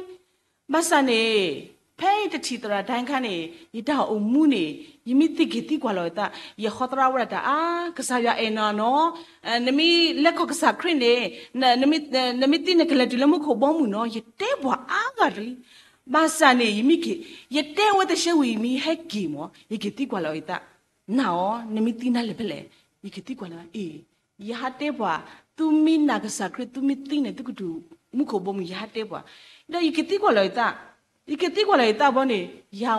ဘၣ်ဆၣ်န့ၣ် ဖဲယတထံၣ်သရၣ်ဒၢခါန့ၣ် ယတၢ်အိၣ်မူန့ၣ် ယမ့ၢ်သံက့ၤသံကွၢ်လီၤယသး ယဃီသရၣ်ဝဲဒၣ်တၢ်အါ, ကစၢ်ယွၤအဲၣ်နၤနီၤ, နမ့ၢ်လဲၤခီၣ်ကစၢ်ခရံာ်န့ၣ် နမ့ၢ်သံန့ၣ် ကလဲၤတုၤလၢမူခိၣ်ဘီမုၢ်နီၤ, ယတဲပှၤအါဂၤတလံ. ဘၣ်ဆၣ်န့ၣ် ယမ့ၢ်က့ၤ ယတဲဝဲတဆၢဝံၤ ယမ့ၢ်ဟဲက့ၤမ့ၢ် ယက့ၤသံကွၢ်လီၤယသး နၤအီၤ နမ့ၢ်သံနၤလဲၣ်ဖဲလဲၣ်, ယက့ၤသံကွၢ်လီၤ အ့ၣ် ယဟးတဲပှၤ သုမ့ၢ်နာ်ကစၢ်ခရံာ် သုမ့ၢ်သံန့ၣ် သုကတုၤမူခိၣ်ဘီမုၢ် ယဟးတဲပှၤ, ဒီးယက့ၤသံကွၢ်လီၤယသး, ယက့ၤသံကွၢ်လီၤယသးဘီန့ၣ် ယၤ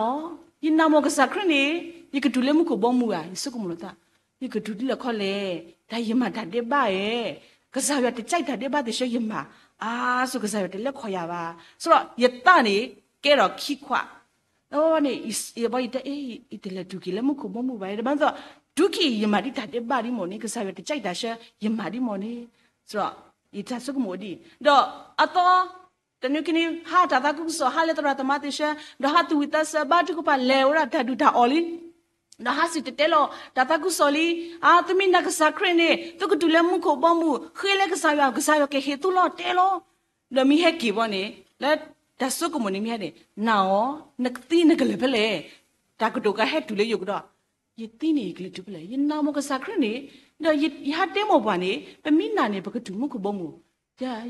အီၤ ယနာ်မ့ၢ်ကစၢ်ခရံာ်န့ၣ် ယကတုၤလၢမူခိၣ်ဘီမုၢ်ဧါ, ယဆိကမိၣ်လီၤသး, ယကတုၤဒ်လဲၣ်ခီလဲၣ်, တၢ်ယမၤတၢ်ဒဲးဘးဧါ, ကစၢ်ယွၤတကဲတၢ်ဒဲးဘးတဆၢယမၤ, အါ ဆိကစၢ်ယွၤတလဲၤခီၣ်ယၤဘၣ်, ဆိဒီးယသးန့ၣ် ကဲထီၣ်ခံခွး အန့ၣ် ယဘီယတဲ အ့ၣ် ယတလဲၤတုၤက့ၤလၢမူခိၣ်ဘီမုၢ်ဘၣ်, တဘျီသိး တုၤခံ ယမၤဒ်တၢ်ဒဲးဘးဒ်မ့ၢ်န့ၣ် ကစၢ်ယွၤတကဲတၢ်ဆၢ ယမၤဒ်မ့ၢ်န့ၣ်, စ့ၢ်ဒီး ယတၢ်ဆိကမိၣ်ဒ် ဒီးအသီ တနွံခံနွံ ဟးတၢ်သးခုကစီၣ် ဟးလၢသရၣ်သမါသ့ၣ်ဆၢ ဒီးဟးသူၣ်ဝံၣ်သးစၢၤ ဘါထုကဖၣ် လဲၤဝဲဒၣ်တၢ်ဒုၣ်တၢ်အီၣ်လံ ဒီးဟးစံၣ်တဲၤတဲလီၤတၢ်သးခုကစီၣ်လံ, အါ သုမ့ၢ်နာ်ကစၢ်ခရံာ်န့ၣ် သုကတုၤလၢမူခိၣ်ဘီမုၢ်, ဃ့လၢကစၢ်ယွၤ, ကစၢ်ယွၤကဟ့ၣ်သုလီၤ တဲလီၤ. ဒီးမ့ၢ်ဟဲက့ၤဘီန့ၣ် လၢတၢ်ဆိကမိၣ်န့ၣ်မ့ၢ်ဟဲန့ၣ် နၤအီၤ နကသံနကလဲၤဖဲလဲၣ်, တၢ်ကတိၤကဟဲတုၤလၢယိာ်ကဒီး, ယသံန့ၣ် ယကလဲၤတုၤဖဲလဲၣ်, ယနာ်မ့ၢ်ကစၢ်ခရံာ်န့ၣ်, ဒီးယဟးတဲမိၢ်ပှၢ်န့ၣ် ပမ့ၢ်နာ်န့ၣ် ပကတုၤမူခိၣ်ဘီမုၢ်,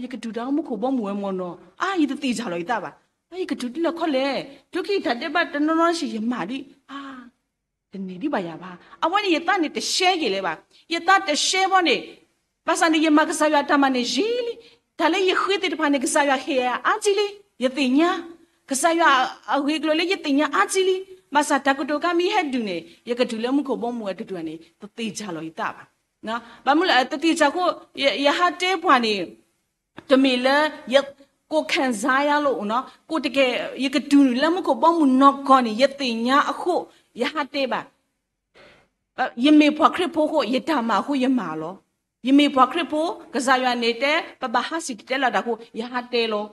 ယကတုၤတၢ်မူခိၣ်ဘီမုၢ်ဝဲမ့ၢ်နီၤ, အါ ယတသ့ၣ်ညါလီၤယသးဘၣ်, အါ ယကတုၤဒ်လဲၣ်ခီလဲၣ်, တုၤခံတၢ်ဒဲးဘးတနီၤနီၤ ယမၤဒ် အါ တန့ၢ်ဒံးဘၣ်ယၤဘၣ်. အဝဲန့ၣ်ယသးန့ၣ်တရှဲက့ၤလၢၤဘၣ်. ယသးတရှဲဘီန့ၣ်, ဘၣ်ဆၣ်န့ၣ် ယမၤကစၢ်ယွၤတၢ်မၤန့ၣ်ယံာ်လံ. တၢ်လၢယဃ့သ့ၣ်တဖၣ်န့ၣ် ကစၢ်ယွၤဟ့ၣ်အါကံလံ. ယသ့ၣ်ညါ ကစၢ်ယွၤအဂ့ၢ်အကျိၤလၢယသ့ၣ်ညါအါကံလံ. ဘၣ်ဆၣ်တၢ်ကတိၤကါမ့ၢ်ဟဲဒုးန့ၣ် ယကတုၤလၢမူခိၣ်ဘီမုၢ်ဝဲတတုၤန့ၣ် တသ့ၣ်ညါလီၤယသးဘၣ်. ဘၣ်မနုၤလဲၣ် တသ့ၣ်ညါအဃိ ယဟးတဲပှၤန့ၣ် တမ့ၢ်လၢ ယကိးခံစားရလို့နီၤ, ကိးတကဲ, ယကတုၤနုာ်လၢမူခိၣ်ဘီမုၢ်နီၢ်ကီၢ်န့ၣ် ယသ့ၣ်ညါအဃိ ယဟးတဲဘၣ်. ယမ့ၢ်ပှၤခရံာ်ဖိအဃိ ယတၢ်မၤအဃိယမၤလီၤ. ယမ့ၢ်ပှၤခရံာ်ဖိ ကစၢ်ယွၤန့ၣ်တဲ ပဘၣ်ဟးစံၣ်တဲၤတဲလီၤတၢ်အဃိ ယဟးတဲလီၤ.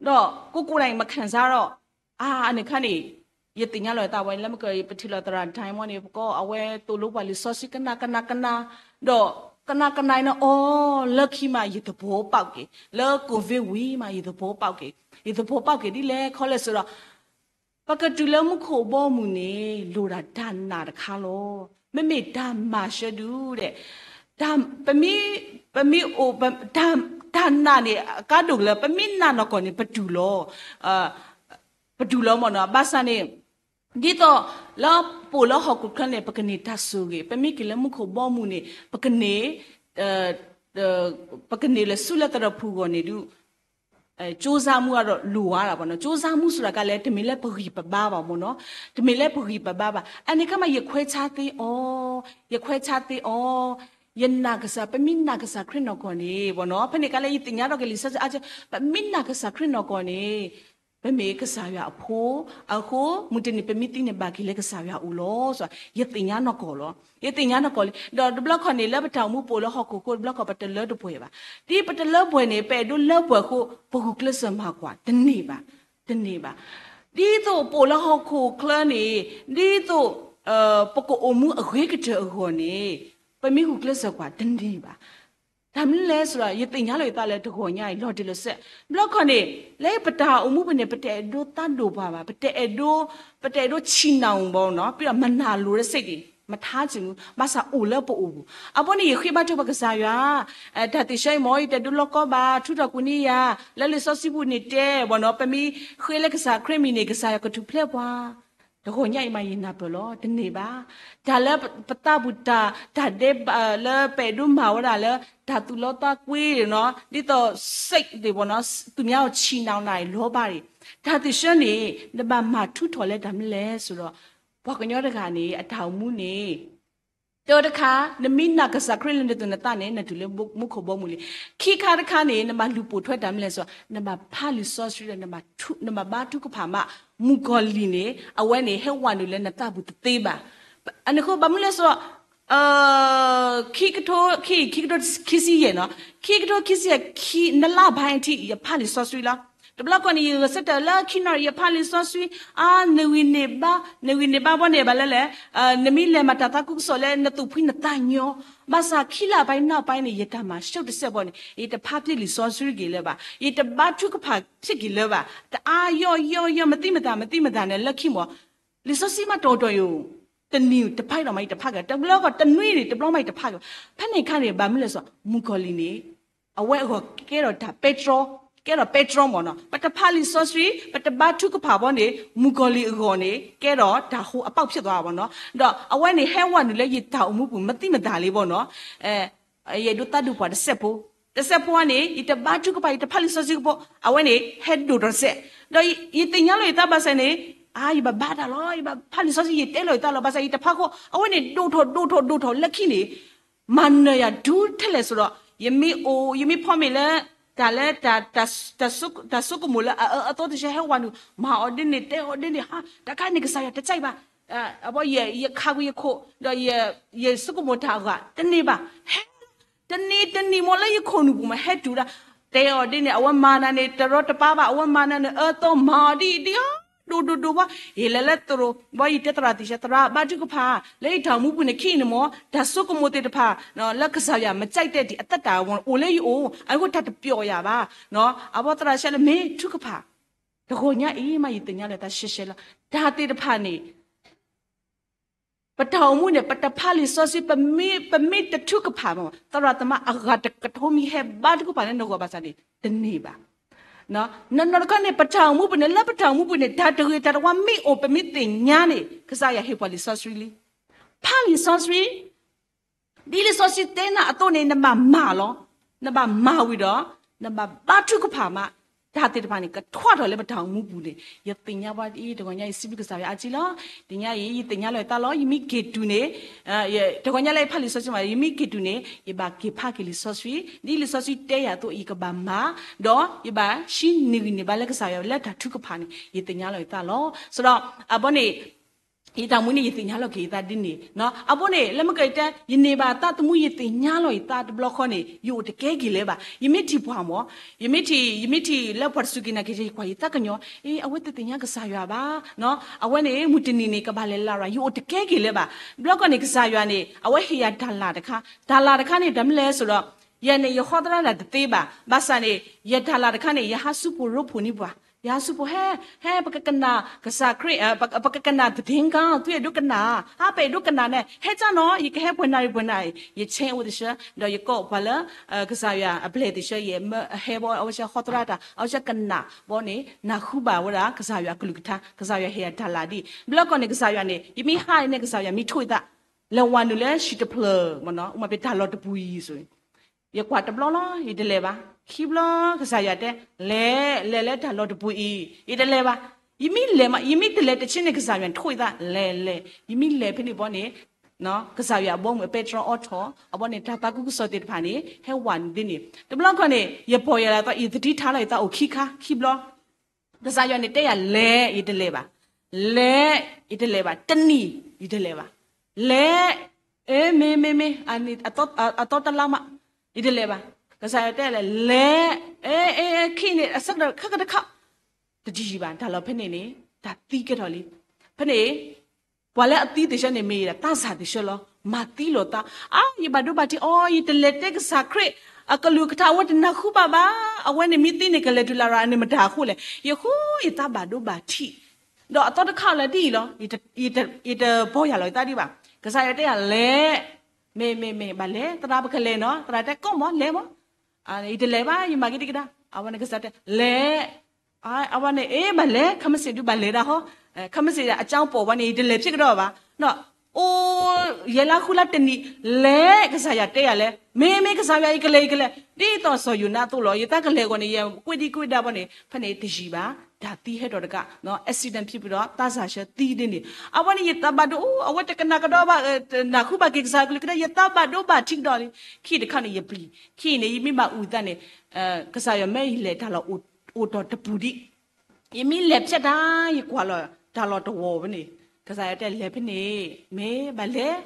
ဒီးကိးကိးဒၣ်အံၤ မခံစားတော့ အါ အန့ၣ်ခါန့ၣ် ယသ့ၣ်ညါလီၤယသးဝဲ လၢမ့ၢ်က ပထံၣ်လိာ်သရၣ်ဒိၣ်မးန့ၣ် ပကိးအဝဲသိၣ်လိပှၤလံာ်စီဆှံကနၣ်ကနၣ်ကနၣ်, ဒီးကနၣ်ကနၣ်အံၤန့ၣ် အီ လၢခံမး ယသဘီပာ်က့ၤ, လၢကိၣ်ဝ့ၢ်ဝံၤမး ယသဘီပာ်က့ၤ, ယသဘီပာ်က့ၤဒ်လဲၣ်ခီလဲၣ်စ့ၢ်ဒီး ပကတုၤလၢမူခိၣ်ဘီမုၢ်န့ၣ် လိၣ်ဒၣ်တၢ်နာ်တခါလီၤ. မ့မ့ၢ်တၢ်မၤဆှၢဒုးဒဲး, ပမ့ၢ်, ပမ့ၢ်အိၣ်, တၢ်နာ်န့ၣ် အကါဒိၣ်ကလၢ ပမ့ၢ်နာ်နီၢ်ကီၢ်န့ၣ် ပတုၤလီၤ, ပတုၤလီၤမ့ၢ်နီၤ. ဘၣ်ဆၣ်န့ၣ် ဒ်သိးလၢပအိၣ်လၢဟီၣ်ခိၣ်ချၢန့ၣ် ပကန့ၢ်တၢ်ဆိၣ်ဂ့ၤ, ပမ့ၢ်က့ၤလၢမူခိၣ်ဘီမုၢ်န့ၣ် ပကန့ၢ် ပကန့ၢ်လၢဆူလၢသရၣ်ဖုၣ်ဂီၢ်န့ၣ်ဒုး ကြိုးစားမှုအါဒီးလိၣ်ဝါဒၣ်ဘၣ်နီၤ, ကြိုးစားမှုစူၤတၢ်ကါလဲၣ် တမ့ၢ်လၢပဂံၢ်ပဘါဘၣ်မ့ၢ်နီၤ, တမ့ၢ်လၢပဂံၢ်ပဘါဘၣ်. အန့ၣ်ခါမး ယခွဲးဆါသ့အီၤ, ယခွဲးဆါသ့အီၤ, ယနာ်ကစၢ်, ပမ့ၢ်နာ်ကစၢ်ခရံာ်နီၢ်ကီၢ်န့ၣ် ဘၣ်နီၤ, ဖဲန့ၣ်ကါလဲၣ် ယသ့ၣ်ညါထီၣ်က့ၤလံာ်စီဆှံအါ, ပမ့ၢ်နာ်ကစၢ်ခရံာ်နီၢ်ကီၢ်န့ၣ် ပမ့ၢ်ကစၢ်ယွၤအဖိ, အဃိ မုၢ်တနံၤ ပမ့ၢ်သံန့ၣ် ဘၣ်က့ၤလၢကစၢ်ယွၤအအိၣ်လီၤ, ယသ့ၣ်ညါနီၢ်ကီၢ်လီၤ, ယသ့ၣ်ညါနီၢ်ကီၢ်လံ. ဒီးတဘျီခီန့ၣ် လၢပတၢ်အိၣ်မူပအိၣ်လၢဟီၣ်ခိၣ်ခိၣ် တဘျီခီပတလၢတပှဲၤဘၣ်. ဒ်ပတလၢပှဲၤန့ၣ် ပအဲၣ်ဒိးလၢပှဲၤအဃိ ပဂုာ်ကျဲးစၢးမၤကွၢ်, တန့ၢ်ဘၣ်, တန့ၢ်ဘၣ်. ဒ်သိးပအိၣ်လၢဟီၣ်ခိၣ်ချၢန့ၣ် ဒ်သိး ပကအိၣ်မူအဂ့ၤကတၢၢ်အဂီၢ်န့ၣ် ပမ့ၢ်ဂုာ်ကျဲးစၢးကွၢ် တန့ၢ်ဘၣ်. တၢ်မနုၤလဲၣ်စ့ၢ်ဒီး ယသ့ၣ်ညါလီၤယသးလၢတဂီၤညါအံၤ လီၤတံၢ်လီၤဆဲး, တဘျီခီန့ၣ် လၢပတၢ်အိၣ်မူပူၤန့ၣ် ပတအဲၣ်ဒိးသးဒိၣ်ပှၤဘၣ်, ပတအဲၣ်ဒိး, ပတအဲၣ်ဒိးဆံးနၢ်အီၤဘၣ်နီၤ, ပြီးတော့ မနာလိုတဲ့စိတ်တွေ, မထားချင်ဘူး, ဘၣ်ဆၣ်အိၣ်လၢပအိၣ်ပူၤ. အဃိန့ၣ် ယဃ့ဘါထုကဖၣ်ကစၢ်ယွၤ, တၢ်သ့ၣ်ဆၢအံၤမ့ၢ် ယတအဲၣ်ဒိးလီၢ်ကီဘၣ်, ထုးထီၣ်ကွံာ်န့ၢ်ယၤ, လၢလံာ်စီဆှံပူၤန့ၣ်တဲဘၣ်နီၤ, ပမ့ၢ်ဃ့လၢကစၢ်ခရံာ်မံၤန့ၣ် ကစၢ်ယွၤကထူၣ်ဖျဲးပှၤ တဂီၤညါအံၤမး ယနၢ်ပၢၢ်လီၤ, တန့ၢ်ဘၣ်. တၢ်လၢပသးပူၤတၢ်, တၢ်ဒဲးဘးလၢပအဲၣ်ဒိးမၤဝဲဒၣ်လၢ တၢ်သူၣ်လီသးကွံနီၤ, ဒ်သိး စိတ်တွေပေါ့နော်, သူများကိုချည်နှောင်တာတွေ လောဘတွေ, တၢ်သ့ၣ်ဆၢန့ၣ် နဘၣ်မၤထူးထီၣ်လၢတၢ်မနုၤလဲၣ်ဆိုတော့ ပှၤကညီတဂၤန့ၣ် အတၢ်အိၣ်မူန့ၣ် တၢ်တခါ နမ့ၢ်နာ်ကစၢ်ခရံာ်လၢနသူၣ်နသးန့ၣ် နတုၤလၢမူခိၣ်ဘီမုၢ်လံ. ခံခါတခါန့ၣ် နဘၣ်လူၤပိာ်ထွဲတၢ်မနုၤလဲၣ်ဆိုတော့ နဘၣ်ဖးလံာ်စီဆှံဒီး နဘၣ်ဘါထုကဖၣ်မး, မုၣ်ကီၤလံၢ်န့ၣ် အဝဲန့ၣ် ဟဲဝဲနုာ်လၢနသးပူၤတသ့ဘၣ်. အန့ၣ်အဃိ ဘၣ်မနုၤလဲၣ်ဆိုတော့ ခံကထိ ခံ ခံကထိခံဆံယဲၢ်နီၤ, ခံကထိခံဆံယဲၢ် ခံ နှစ်လပိုင်းအထိ ယဖးလံာ်စီဆှံလီၤ. တဘျီခီန့ၣ် ယဂဲၤဆၢထၢၣ်လၢခံနီၤ ယဖးလံာ်စီဆှံ, အါ နဂံၢ်န့ၢ်ဘါ, နဂံၢ်န့ၢ်ဘါဘီန့ၣ် ဘၣ်လဲၣ်လဲၣ်, နမ့ၢ်လဲၤမၤတၢ်သးခုကစီၣ်လၢ နသူၣ်ဖှံနသးညီ, ဘၣ်ဆၣ်ခံလပိုင်းနောက်ပိုင်းန့ၣ် ယတၢ်မၤရှုံးတစဲးဘီန့ၣ် ယတဖးဖျ့လံာ်စီဆှံက့ၤလၢၤဘၣ်, ယတဘါထုကဖၣ်ဖျ့က့ၤလၢၤဘၣ်, တအါယီၢ်ယီၢ်ယီၢ် မသံမသး မသံမသးန့ၣ် လၢခံမီၤ လံာ်စီဆှံမးတီၤတီၤယိာ်, တနံၤတဖးဒီးမး ယတဖးက့ၤ, တဘျီဃီတနွံန့ၣ် တဘျီမး ယတဖးက့ၤဘၣ်. ဖဲန့ၣ်အခါန့ၣ် ဘၣ်မနုၤလဲၣ်ဆို မုၣ်ကီၤလံၢ်န့ၣ် အဝဲအဂီၢ်ကဲထီၣ်တၢ်ပဲတြီ, ကဲထီၣ်ပဲတြီမီၤနီၤ. ပတဖးလံာ်စီဆှံ, ပတဘါထုကဖၣ်ဘီန့ၣ် မုၣ်ကီၤလံၢ်အဂီၢ်န့ၣ် ကဲထီၣ်တၢ်ဟိအပေါက်ဖြစ်သွားဘီနီၤ. ဒီးအဝဲန့ၣ်ဟဲဝဲနုာ်လၢယတၢ်အိၣ်မူပူၤ မသံမသးလံဘီနီၤ. ယအဲၣ်ဒိးသးဒိၣ်ပှၤတစဲးဖိ, တစဲးဖိန့ၣ် ယတဘါထုကဖၣ် ယတဖးလံာ်စီဆှံကဖိ, အဝဲန့ၣ် ဟဲဒိၣ်ထီၣ်တစဲး. ဒီးယသ့ၣ်ညါလီၤယသးဘၣ်ဆၣ်န့ၣ်, အါ ယဘၣ်ဘါတၢ်လီၤ, ယဘၣ်ဖးလံာ်စီဆှံ ယတဲလီၤယသးလီၤ, ဘၣ်ဆၣ်ယတဖးဃီ, အဝဲန့ၣ် ဒိၣ်ထီၣ် ဒိၣ်ထီၣ် ဒိၣ်ထီၣ်လၢခံန့ၣ် မၤနၢၤယၤဒူထဲလဲၣ်ဆိုဒီး ယမ့ၢ်အိၣ် ယမ့ၢ်ဖီမ့ၢ်လၢ တၢ်လၢ တၢ်ဆိကမိၣ်လၢအအၢအသီတဆဲးဟဲဝဲနုာ် မၤအီၤဒ်န့ၣ် တဲအီၤဒ်န့ၣ် ဟါ တၢ်ခါန့ၣ် ကစၢ်ယွၤတကြိုက်ဘၣ်, အဘီ ယခးကွံာ်ယခိၣ် ဒီးယဆိကမိၣ်တၢ်အဂၤ တန့ၢ်ဘၣ်, ဟဲ တနံၤတနံၤမ့ၢ်လၢယခိၣ်နူာ်ပူၤမး ဟဲတုၤဒၣ်, တဲအီၤဒ်န့ၣ် အဝဲမၤနၤန့ၣ် တရီတပါဘၣ်, အဝဲမၤနၤန့ၣ် အၢသီမၤအီၤဒ်အံၤဒ်အံၤ ဒိၣ်ဒိၣ်ဒိၣ်ဘၣ်, ယလဲၤလၢသရိာ် ဘီ ယတဲသရၣ်သ့ၣ်ဆၢ သရၣ် ဘါထုကဖၣ် လၢယတၢ်အိၣ်မူပူၤန့ၣ် ခံအံၤန့ၣ်မ့ၢ် တၢ်ဆိကမိၣ်သ့ၣ်တဖၣ် လၢကစၢ်ယွၤမကြိုက်တဲ့ ဒီးအသက်တာ အိၣ်လၢယအိၣ် အဃိတၢ်တပျီယၤဘၣ်, အဘီသရၣ်ဆၢလၢမ့ၢ်ထုကဖၣ်, တဂီၤညါအံၤမး ယသ့ၣ်ညါလီၤယသးရှဲရှဲလီၤ. တၢ်သ့ၣ်တဖၣ်န့ၣ် ပတၢ်အိၣ်မူန့ၣ် ပတဖးလံာ်စီဆှံ ပမ့ၢ် ပမ့ၢ်တထုကဖၣ်မး သရၣ်သမါအဂၤတကထိမံၤ ဟဲဘါထုကဖၣ်လၢနဂီၢ်ဘၣ်ဆၣ်န့ၣ် တန့ၢ်ဘၣ်. နီၢ်နီၢ်တခီန့ၣ် ပတၢ်အိၣ်မူပူၤန့ၣ် လၢပတၢ်အိၣ်မူပူၤန့ၣ် တၢ်တဂ့ၤတၢ်တဝါမ့ၢ်အိၣ် ပမ့ၢ်သ့ၣ်ညါန့ၣ် ကစၢ်ယွၤဟ့ၣ်ပှၤလံာ်စီဆှံလံ. ဖးလံာ်စီဆှံ ဒ်လံာ်စီဆှံတဲနၤအသိးန့ၣ် နဘၣ်မၤလီၤ. နဘၣ်မၤဝံၤဒီး နဘၣ်ဘါထုကဖၣ်မး တၢ်သ့ၣ်တဖၣ်န့ၣ် ကထွးထီၣ်လၢပတၢ်အိၣ်မူပူၤန့ၣ် ယသ့ၣ်ညါဘၣ်အံၤ တဂီၤညါအံၤ စံးဘျုးကစၢ်ယွၤအါကံလီၤ. တနံၤအံၤ ယသ့ၣ်ညါလီၤယသးလီၤ. ယမ့ၢ်က့ၤတုၤန့ၣ် တဂီၤညါလၢယဖးလံာ်စီဆှံမး ယမ့ၢ်က့ၤတုၤန့ၣ် ယဘၣ်က့ၤဖးက့ၤလံာ်စီဆှံ, ဒ်လံာ်စီဆှံတဲယၤအသိး ယကဘၣ်မၤ, ဒီးယဘၣ်ဟံးန့ၢ်ဂံၢ်န့ၢ်ဘါလၢကစၢ်ယွၤလၢတၢ်ထုကဖၣ်န့ၣ် ယသ့ၣ်ညါလီၤယသးလီၤ. ဆိုတော့ အဘီန့ၣ် ယတၢ်မူန့ၣ် ယသ့ၣ်ညါလီၤက့ၤယသးဒ်န့ၣ်, အဘီန့ၣ် လၢမ့ၢ်ကတဲ ယန့ၢ်ဘၣ်သးသမူ ယသ့ၣ်ညါလီၤယသးတဘျီဃီန့ၣ် ယအိၣ်တကဲက့ၤလၢၤဘၣ်. ယမ့ၢ်ထံၣ်ပှၤမး, ယမ့ၢ်ထံၣ် ယမ့ၢ်ထံၣ်လၢပှၤတစူၢ်က့ၤနာ်က့ၤ ယကွၢ်ယသးကညီၤ အ့ အဝဲတသ့ၣ်ညါကစၢ်ယွၤဘၣ်, အဝဲန့ၣ် မုၢ်တနံၤန့ၣ် ကဘၣ်လဲၤလရာ် ယအိၣ်တကဲက့ၤလၢၤဘၣ်. တဘျီဃီန့ၣ် ကစၢ်ယွၤန့ၣ် အဝဲဟ့ၣ်ယၤတၢ်လၢ်တခါ, တၢ်လၢ်တခါန့ၣ် တမ့ၢ်လဲၣ်ဆိုတော့ ယၤန့ၣ် ယဟီသရၣ်တၢ်တသ့ဘၣ်. ဘၣ်ဆၣ်န့ၣ် ယတၢ်လၢ်တခါန့ၣ် ယဟးဆူပူၤရိဖှိၣ်န့ၢ်ပှၤ, ယဟးဆူပူၤ ဟဲ ဟဲ ပကကနၣ်ကစၢ်ခရံာ်, ပကကနၣ်သဒ့ကါ သုအဲၣ်ဒိးကနၣ်, အါ ပအဲၣ်ဒိးကနၣ်န့ၣ် ဟဲကၢ်နီၤ ယကဟဲပှဲၤနၣ်ရံၣ်ပှဲၤနၣ်ရံၣ်, ယဆဲးအိၣ်တဆှၢ, ဒီးယကိးပှၤလၢ ကစၢ်ယွၤအပျဲၢ်တဆှၢ ယမၢဟဲဘီ အဝဲဆှၢဟီသရၣ်တၢ် အဝဲဆှၢကနၣ်ဘီန့ၣ် နၢ်ဟူဘၣ်ဝဲဒၣ် ကစၢ်ယွၤအကလုၢ်ကထါ, ကစၢ်ယွၤဟ့ၣ်ယၤတၢ်လၢ်ဒ်, တဘျီဃီန့ၣ် ကစၢ်ယွၤန့ၣ် ယမ့ၢ်ဟးန့ၣ် ကစၢ်ယွၤမ့ၢ်ထိၣ်ယသး လဲၤဝၤနုာ်လၢ ရှံတဖျၢၣ်မးနီၤ မ့ၢ်ပတၢ်လီၢ်တပူၤအံၤဆိ ယကွၢ်တဘျီလီၤ ယတလဲၤဘၣ်. ခံဘျီ ကစၢ်ယွၤတဲ လဲၤ လဲၤလၢတၢ်လီၢ်တပူၤအံၤ ယတလဲၤဘၣ်. ယမ့ၢ်လဲၤမး ယမ့ၢ်တလဲၤတဆ့န့ၣ် ကစၢ်ယွၤထိၣ်ယသး လဲၤ လဲၤ. ယမ့ၢ်လဲၤဖဲန့ၣ်ဘီန့ၣ် ကစၢ်ယွၤအဘီအမုၢ်အပဲတြီအိးထီၣ် အဘီန့ၣ် တၢ်သးခုကစီၣ်သ့ၣ်တဖၣ်န့ၣ် ဟဲဝၤနုာ်ဒ်န့ၣ် တဘျီဃီန့ၣ် ယပီၢ်ယၢ်လီၤသး ယသထံထါလီၤယသးအိၣ်ခံခါ ခံဘျီ ကစၢ်ယွၤန့ၣ်တဲယၤ လဲၤ ယတလဲၤဘၣ်, လဲၤ ယတလဲၤဘၣ်, တနံၤ ယတလဲၤဘၣ်, လဲၤ အ့ မ့ၢ် မ့ၢ် မ့ၢ် အသီတလါမး ယတလဲၤဘၣ်. ကစၢ်ယွၤတဲလဲၤ လဲၤ အ့ အ့ အ့ ခံန့ၣ် အဆၢကတီၢ် ခဲကတခါ တယံာ်ဘၣ် တၢ်လီၢ်ဖဲန့ၣ်န့ၣ် တၢ်သံကဲထီၣ်လံ. ဖဲန့ၣ် ပှၤလၢအသံသ့ၣ်ဆၢန့ၣ် မ့ၢ်ယသးစၢ်သ့ၣ်ဆၢလီၤ. မၤသံလိာ်သး အါ ယဘၣ်ဒိဘၣ်ထံးအီၤ ယတလဲၤတဲကစၢ်ခရံာ် အကလုၢ်ကထါ အဝဲတနၢ်ဟူဘၣ်ဘၣ်. အဝဲန့ၣ်မ့ၢ်သံန့ၣ် ကလဲၤတုၤလၢရၤန့ၣ် မတၤအဃိလဲၣ်. ယဃိ ယသးဘၣ်ဒိဘၣ်ထံး ဒီးအသီတခါလၢဒ်အံၤလီၤ. ယတပီၢ်ယၢ်လီၤယသးဒံးဘၣ်. ကစၢ်ယွၤတဲယၤလဲၤ မ့ၢ် မ့ၢ် မ့ၢ် ဘၣ်လဲၤ သရၣ် ပကလဲၤနီၤ. သရၣ်တဲ ကိးမး လဲၤမး. ယတလဲၤဘၣ် ယမၤက့ၤတကဒါ. အဝဲန့ၣ်ကစၢ်တဲ လဲၤ အဝဲန့ၣ် အ့ ဘၣ်လဲၤ ခဲမုၢ်ဆ့ၣ်ဒုးဘၣ်လဲၤဒၣ်ဟီ, ခဲမုၢ်ဆ့ၣ် အကၠီပီၣ်ဝဲန့ၣ် ယတလဲၤဖျဲးကဒီးဘၣ်. အိၣ် ယဲၢ်လါဃုလါတနံၣ် လဲၤ ကစၢ်ယွၤတဲယၤလဲၤ မ့ၢ် မ့ၢ် ကစၢ်ယွၤ ယကလဲၤ ယကလဲၤ ဒ်သိးစီၤယိၤနါအသိးလီၤ. ယတၢ်ကလဲၤအဂီၢ်န့ၣ် ယကွ့ဒံကွ့ဒါဘီန့ၣ် ဖဲန့ၣ်တယံာ်ဘၣ် တၢ်သံဟဲထီၣ်တကး accident ဖြစ်ပြီးတော့ သးစၢ်ဆၢသံဒ်န့ၣ်. အဝဲန့ၣ် ယသးဘၣ်ဒိ အဝဲတကနၣ်ကဒီးဘၣ် နၢ်ဟူဘၣ်က့ၤကစၢ်အကလုၢ်ကထါ ယသးဘၣ်ဒိဘၣ်ထံးကဒီးလံ. ခံတခါန့ၣ် ယပျံၤ ခံအံၤန့ၣ် ယမ့ၢ်ဘၣ်အုၣ်သးန့ၣ် ကစၢ်ယွၤမၢယလဲၤတၢ်လီၢ်အိၣ်တီၢ်တပူၤဒံး ယမ့ၢ်လဲၤဖျဲးတၢ် ယကွၢ်လီၤတၢ်လီၢ်တဝီၤဝဲန့ၣ် ကစၢ်ယွၤတဲလဲၤဖဲန့ၣ် မ့ၢ်ဘၣ်လဲၤ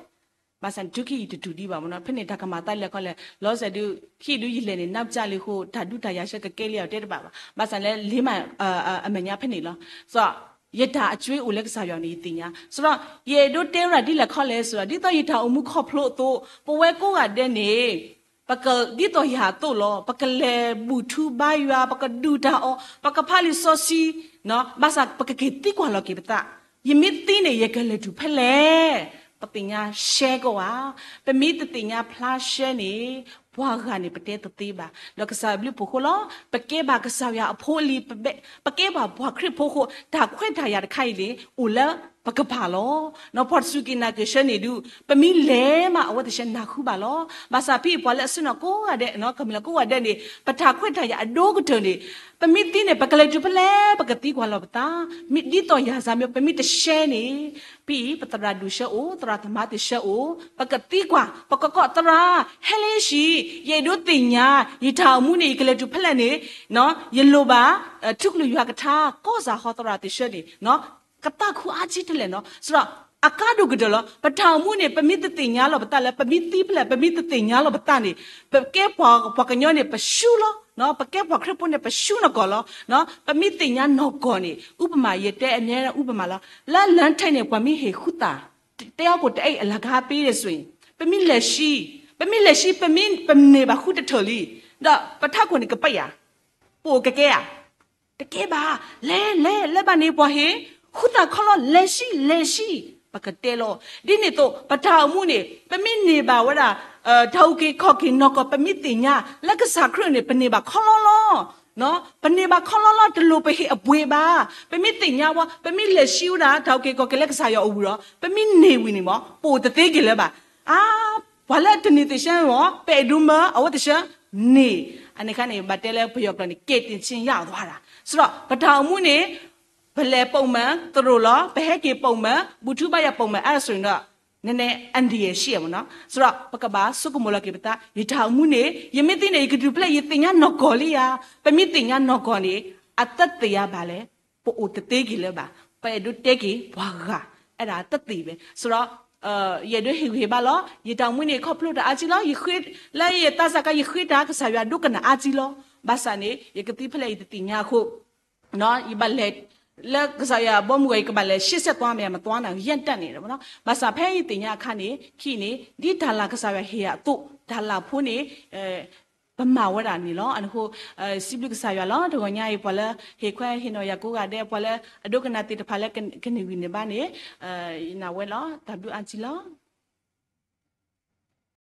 ဘၣ်ဆၣ်န့ၣ် တုၤခံယတတုၤဒံးဘၣ်မ့ၢ်နီၤ ဖဲန့ၣ်တၢ်ကမၤသးလၢခီလဲၣ် လီၤစဲၤဒုး ခံဒုးယလဲၤန့ၣ် နါပစၢ်လံဃိ တၢ်ဒုးတၢ်ယၤဆၢကကဲလံအီၤတဲတဘၣ်ဘၣ် ဘၣ်ဆၣ်လၢလ့မး အမဲာ်ညါဖဲန့ၣ်လီၤ. ဆိုတော့ ယတၢ်အကွ့အိၣ်လၢကစၢ်ယွၤန့ၣ် ယသ့ၣ်ညါ ဆိုတော့ ယအဲၣ်ဒိးတဲဝဲဒၣ်ဒ်လဲၣ်ခီလဲၣ် ဆိုတော့ ဒ်သိးယတၢ်အိၣ်မူခီဖျိအသိး ပဝဲကိးဂၤဒဲးန့ၣ် ပက ဒ်သိးယၤအသိးလီၤ ပကလဲၤဘူၣ်ထူဘါယွၤ ပကဒုၣ်တၢ်အီၣ် ပကဖးလံာ်စီဆှံ ဘၣ်ဆၣ်ပကက့ၤသံကွၢ်လီၤက့ၤပသး ယမ့ၢ်သံန့ၣ် ယကလဲၤတုၤဖဲလဲၣ် ပသ့ၣ်ညါရှဲကီးဧါ. ပမ့ၢ်တသ့ၣ်ညါဖျါရှဲန့ၣ် ပှၤဂၤန့ၣ် ပတဲတသ့ဘၣ် ဒီးကစၢ်ယွၤဘျုးဖှိၣ်ဃိလီၤ. ပကဲဘၣ်ကစၢ်ယွၤအဖိလံ ပကဲဘၣ်ပှၤခရံာ်ဖိဃိ တၢ်ခွဲးတၢ်ယာ်တခါအံၤန့ၣ် အိၣ်လၢပကပၤလီၤ. ပှၤတစူၢ်က့ၤနာ်က့ၤဆၢန့ၣ်ဒုး ပမ့ၢ်လဲၤမး အဝဲသ့ၣ်ဆၢနၢ်ဟူဘၣ်လီၤ. ဘၣ်ဆၣ်ဖဲအံၤပှၤလၢအဆ့ၣ်နီၤကိးဂၤဒဲး ကမျၢၢ်ကိးဂၤဒဲးန့ၣ် ပတၢ်ခွဲးတၢ်ယာ်အဒိကတၢၢ်န့ၣ် ပမ့ၢ်သံန့ၣ် ပကလဲၤတုၤဖဲလဲၣ် ပကသံကွၢ်လီၤပသး ဒ်သိးယၤစၢ်မ့ၢ် ပမ့ၢ်တရှဲန့ၣ် ဖဲအံၤ ပသရၣ်ဒိၣ်ဆၢအိၣ် သရၣ်သမါသ့ၣ်ဆၢအိၣ် ပကသံကွၢ် ပကကိးသရၣ် ဟဲလၢယဟံၣ် ယအဲၣ်ဒိးသ့ၣ်ညါ ယတၢ်အိၣ်မူန့ၣ် ယကလဲၤတုၤဖဲလဲၣ်န့ၣ် ယလိၣ်ဘၣ် ထူကလုၢ်ယွၤကထါ ကိးစၢ်ဟီသရၣ်သ့ၣ်ဆၢန့ၣ် ကသးခုအါကံတလဲၣ်နီၤ ဆိုတော့ အကါဒိၣ်ကတၢၢ်လီၤ. ပတၢ်အိၣ်မူန့ၣ် ပမ့ၢ်တသ့ၣ်ညါလီၤပသးလၢ ပမ့ၢ်သံဖဲလဲၣ် ပမ့ၢ်တသ့ၣ်ညါလီၤပသးန့ၣ် ပကဲပှၤကညီန့ၣ် ပရှုံးလီၤ. ပကဲပှၤခရံာ်ဖိန့ၣ် ပရှုံးနီၢ်ကီၢ်လီၤ. ပမ့ၢ်သ့ၣ်ညါနီၢ်ကီၢ်န့ၣ် ဥပမာ ယတဲအမြဲတမ်း ဥပမာ လီၤ လၢလၢထဲန့ၣ် ပှၤမ့ၢ်ဟ့ၣ်ဃုသၣ် တဲအီၤကိၣ်တအဲၣ်အလၤကဟါပ့ၤဒီးဆိ ပမ့ၢ်လဲၤဆှံ ပမ့ၢ်လဲၤဆှံ ပမ့ၢ်ပန့ၢ်ဘၣ်ဃုတထၢၣ်လံ ဒီးပထးခိၣ်န့ၣ်ကပၢယၤ ပအိၣ်ကကဲဧါ တကဲဘၣ် လဲၤ လဲၤ လဲၤဘၣ်န့ၣ် ပှၤဟ့ၣ် ဃုသၣ်ခီလီၤ လဲၤဆှံ လဲၤဆှံ ပကတဲလီၤ. ဒ်န့ၣ်အသိး ပတၢ်အိၣ်မူန့ၣ် ပမ့ၢ်န့ၢ်ဘၣ်ဝဲဒၣ် တၢ်အုၣ်က့ၤခီၣ်က့ၤနီၢ်ကီၢ် ပမ့ၢ်သ့ၣ်ညါ လၢကစၢ်ခရံာ်န့ၣ် ပန့ၢ်ဘၣ်ခီလီၤလီၤ ပန့ၢ်ဘၣ်ခီလီၤလီၤ တလိၣ်ပဟ့ၣ်အပှ့ၤဘၣ်. ပမ့ၢ်သ့ၣ်ညါဝဲ ပမ့ၢ်လဲၤဆှံဝဲဒၣ် တၢ်အုၣ်က့ၤခီၣ်က့ၤလၢကစၢ်ယွၤအအိၣ်ဝံၤဒီး ပမ့ၢ်န့ၢ်ဝံၤန့ၣ်မ့ၢ် ပအိၣ်တသ့က့ၤလၢၤဘၣ်. အါ ပှၤလၢတန့ၢ်သ့ၣ်ဆၢမ့ၢ် ပအဲၣ်ဒိးမၢ အဝဲသ့ၣ်ဆၢန့ၢ် အန့ၣ်အခါန့ၣ် ဘၣ်တဲလၢပယီၤကျိာ်န့ၣ် ကယ်တင်ခြင်းရောက်သွားတာ. ဆိုတော့ ပတၢ်အိၣ်မူန့ၣ် ပလဲၤပုံမှန်သရိာ်လီၤ, ပဟဲက့ၤပုံမှန်, ဘူၣ်ထူဘါယွၤပုံမှန် အဲ့ဒါဆိုရင်တော့ နည်းနည်းအန္တရာယ်ရှိတယ်ပေါ့နော်. ဆိုတော့ ပကဘၣ်ဆိကမိၣ်လီၤက့ၤပသး, ယတၢ်အိၣ်မူန့ၣ် ယမ့ၢ်သ့န့ၣ် ယကဒုးဖျဲး ယသ့ၣ်ညါနီၢ်ကီၢ်လံဧါ. ပမ့ၢ်သ့ၣ်ညါနီၢ်ကီၢ်န့ၣ် အသက်သေရပါလဲၣ်, ပအိၣ်တသ့က့ၤလၢၤဘၣ်, ပအဲၣ်ဒိးတဲက့ၤပှၤဂၤ, အဲၣ်ဒိးအသက်သေပဲ. ဆိုတော့ ယအဲၣ်ဒိးဟ့ၣ်ဂံၢ်ဟ့ၣ်ဘါလီၤ. ယတၢ်အိၣ်မူန့ၣ် ခီဖျိတၢ်အါကံလီၤ. ယဃ့, လၢယသးစၢ်ကါ ယဃ့တၢ် ကစၢ်ယွၤဒိကနၣ်အါကံလီၤ. ဘၣ်ဆၣ်န့ၣ် ယကသံဖဲလဲၣ် ယတသ့ၣ်ညါအဃိ ယဘၣ်လဲၤ လၢကစၢ်ယွၤအဘီအမုၢ်ဂီၤ ယကဘၣ်လဲၤရှေ့ဆက်သွားမ့ၢ် မသွားနၤ ရပ်တန့်နေတယ်ပေါ့နော်. ဘၣ်ဆၣ် ဖဲယသ့ၣ်ညါအခါန့ၣ် ခံန့ၣ် ဒ်တၢ်လၢ်ကစၢ်ယွၤဟ့ၣ်အသိး တၢ်လၢ်ဖိန့ၣ် ပမၤဝဲဒၣ်န့ၣ်လီၤ. အဃိ စံးဘျုးကစၢ်ယွၤလီၤ. တဂီၤညါအံၤ ပှၤလၢဟ့ၣ်ခွဲးဟ့ၣ်နီၤယၤကိးဂၤဒဲး ပှၤလၢအဒိကနၣ်သ့ၣ်တဖၣ်လၢကန့ၢ်ဂံၢ်န့ၢ်ဘါန့ၣ် ယနာ်ဝဲလီၤ. တၢ်ဘျုးအါကံလီၤ.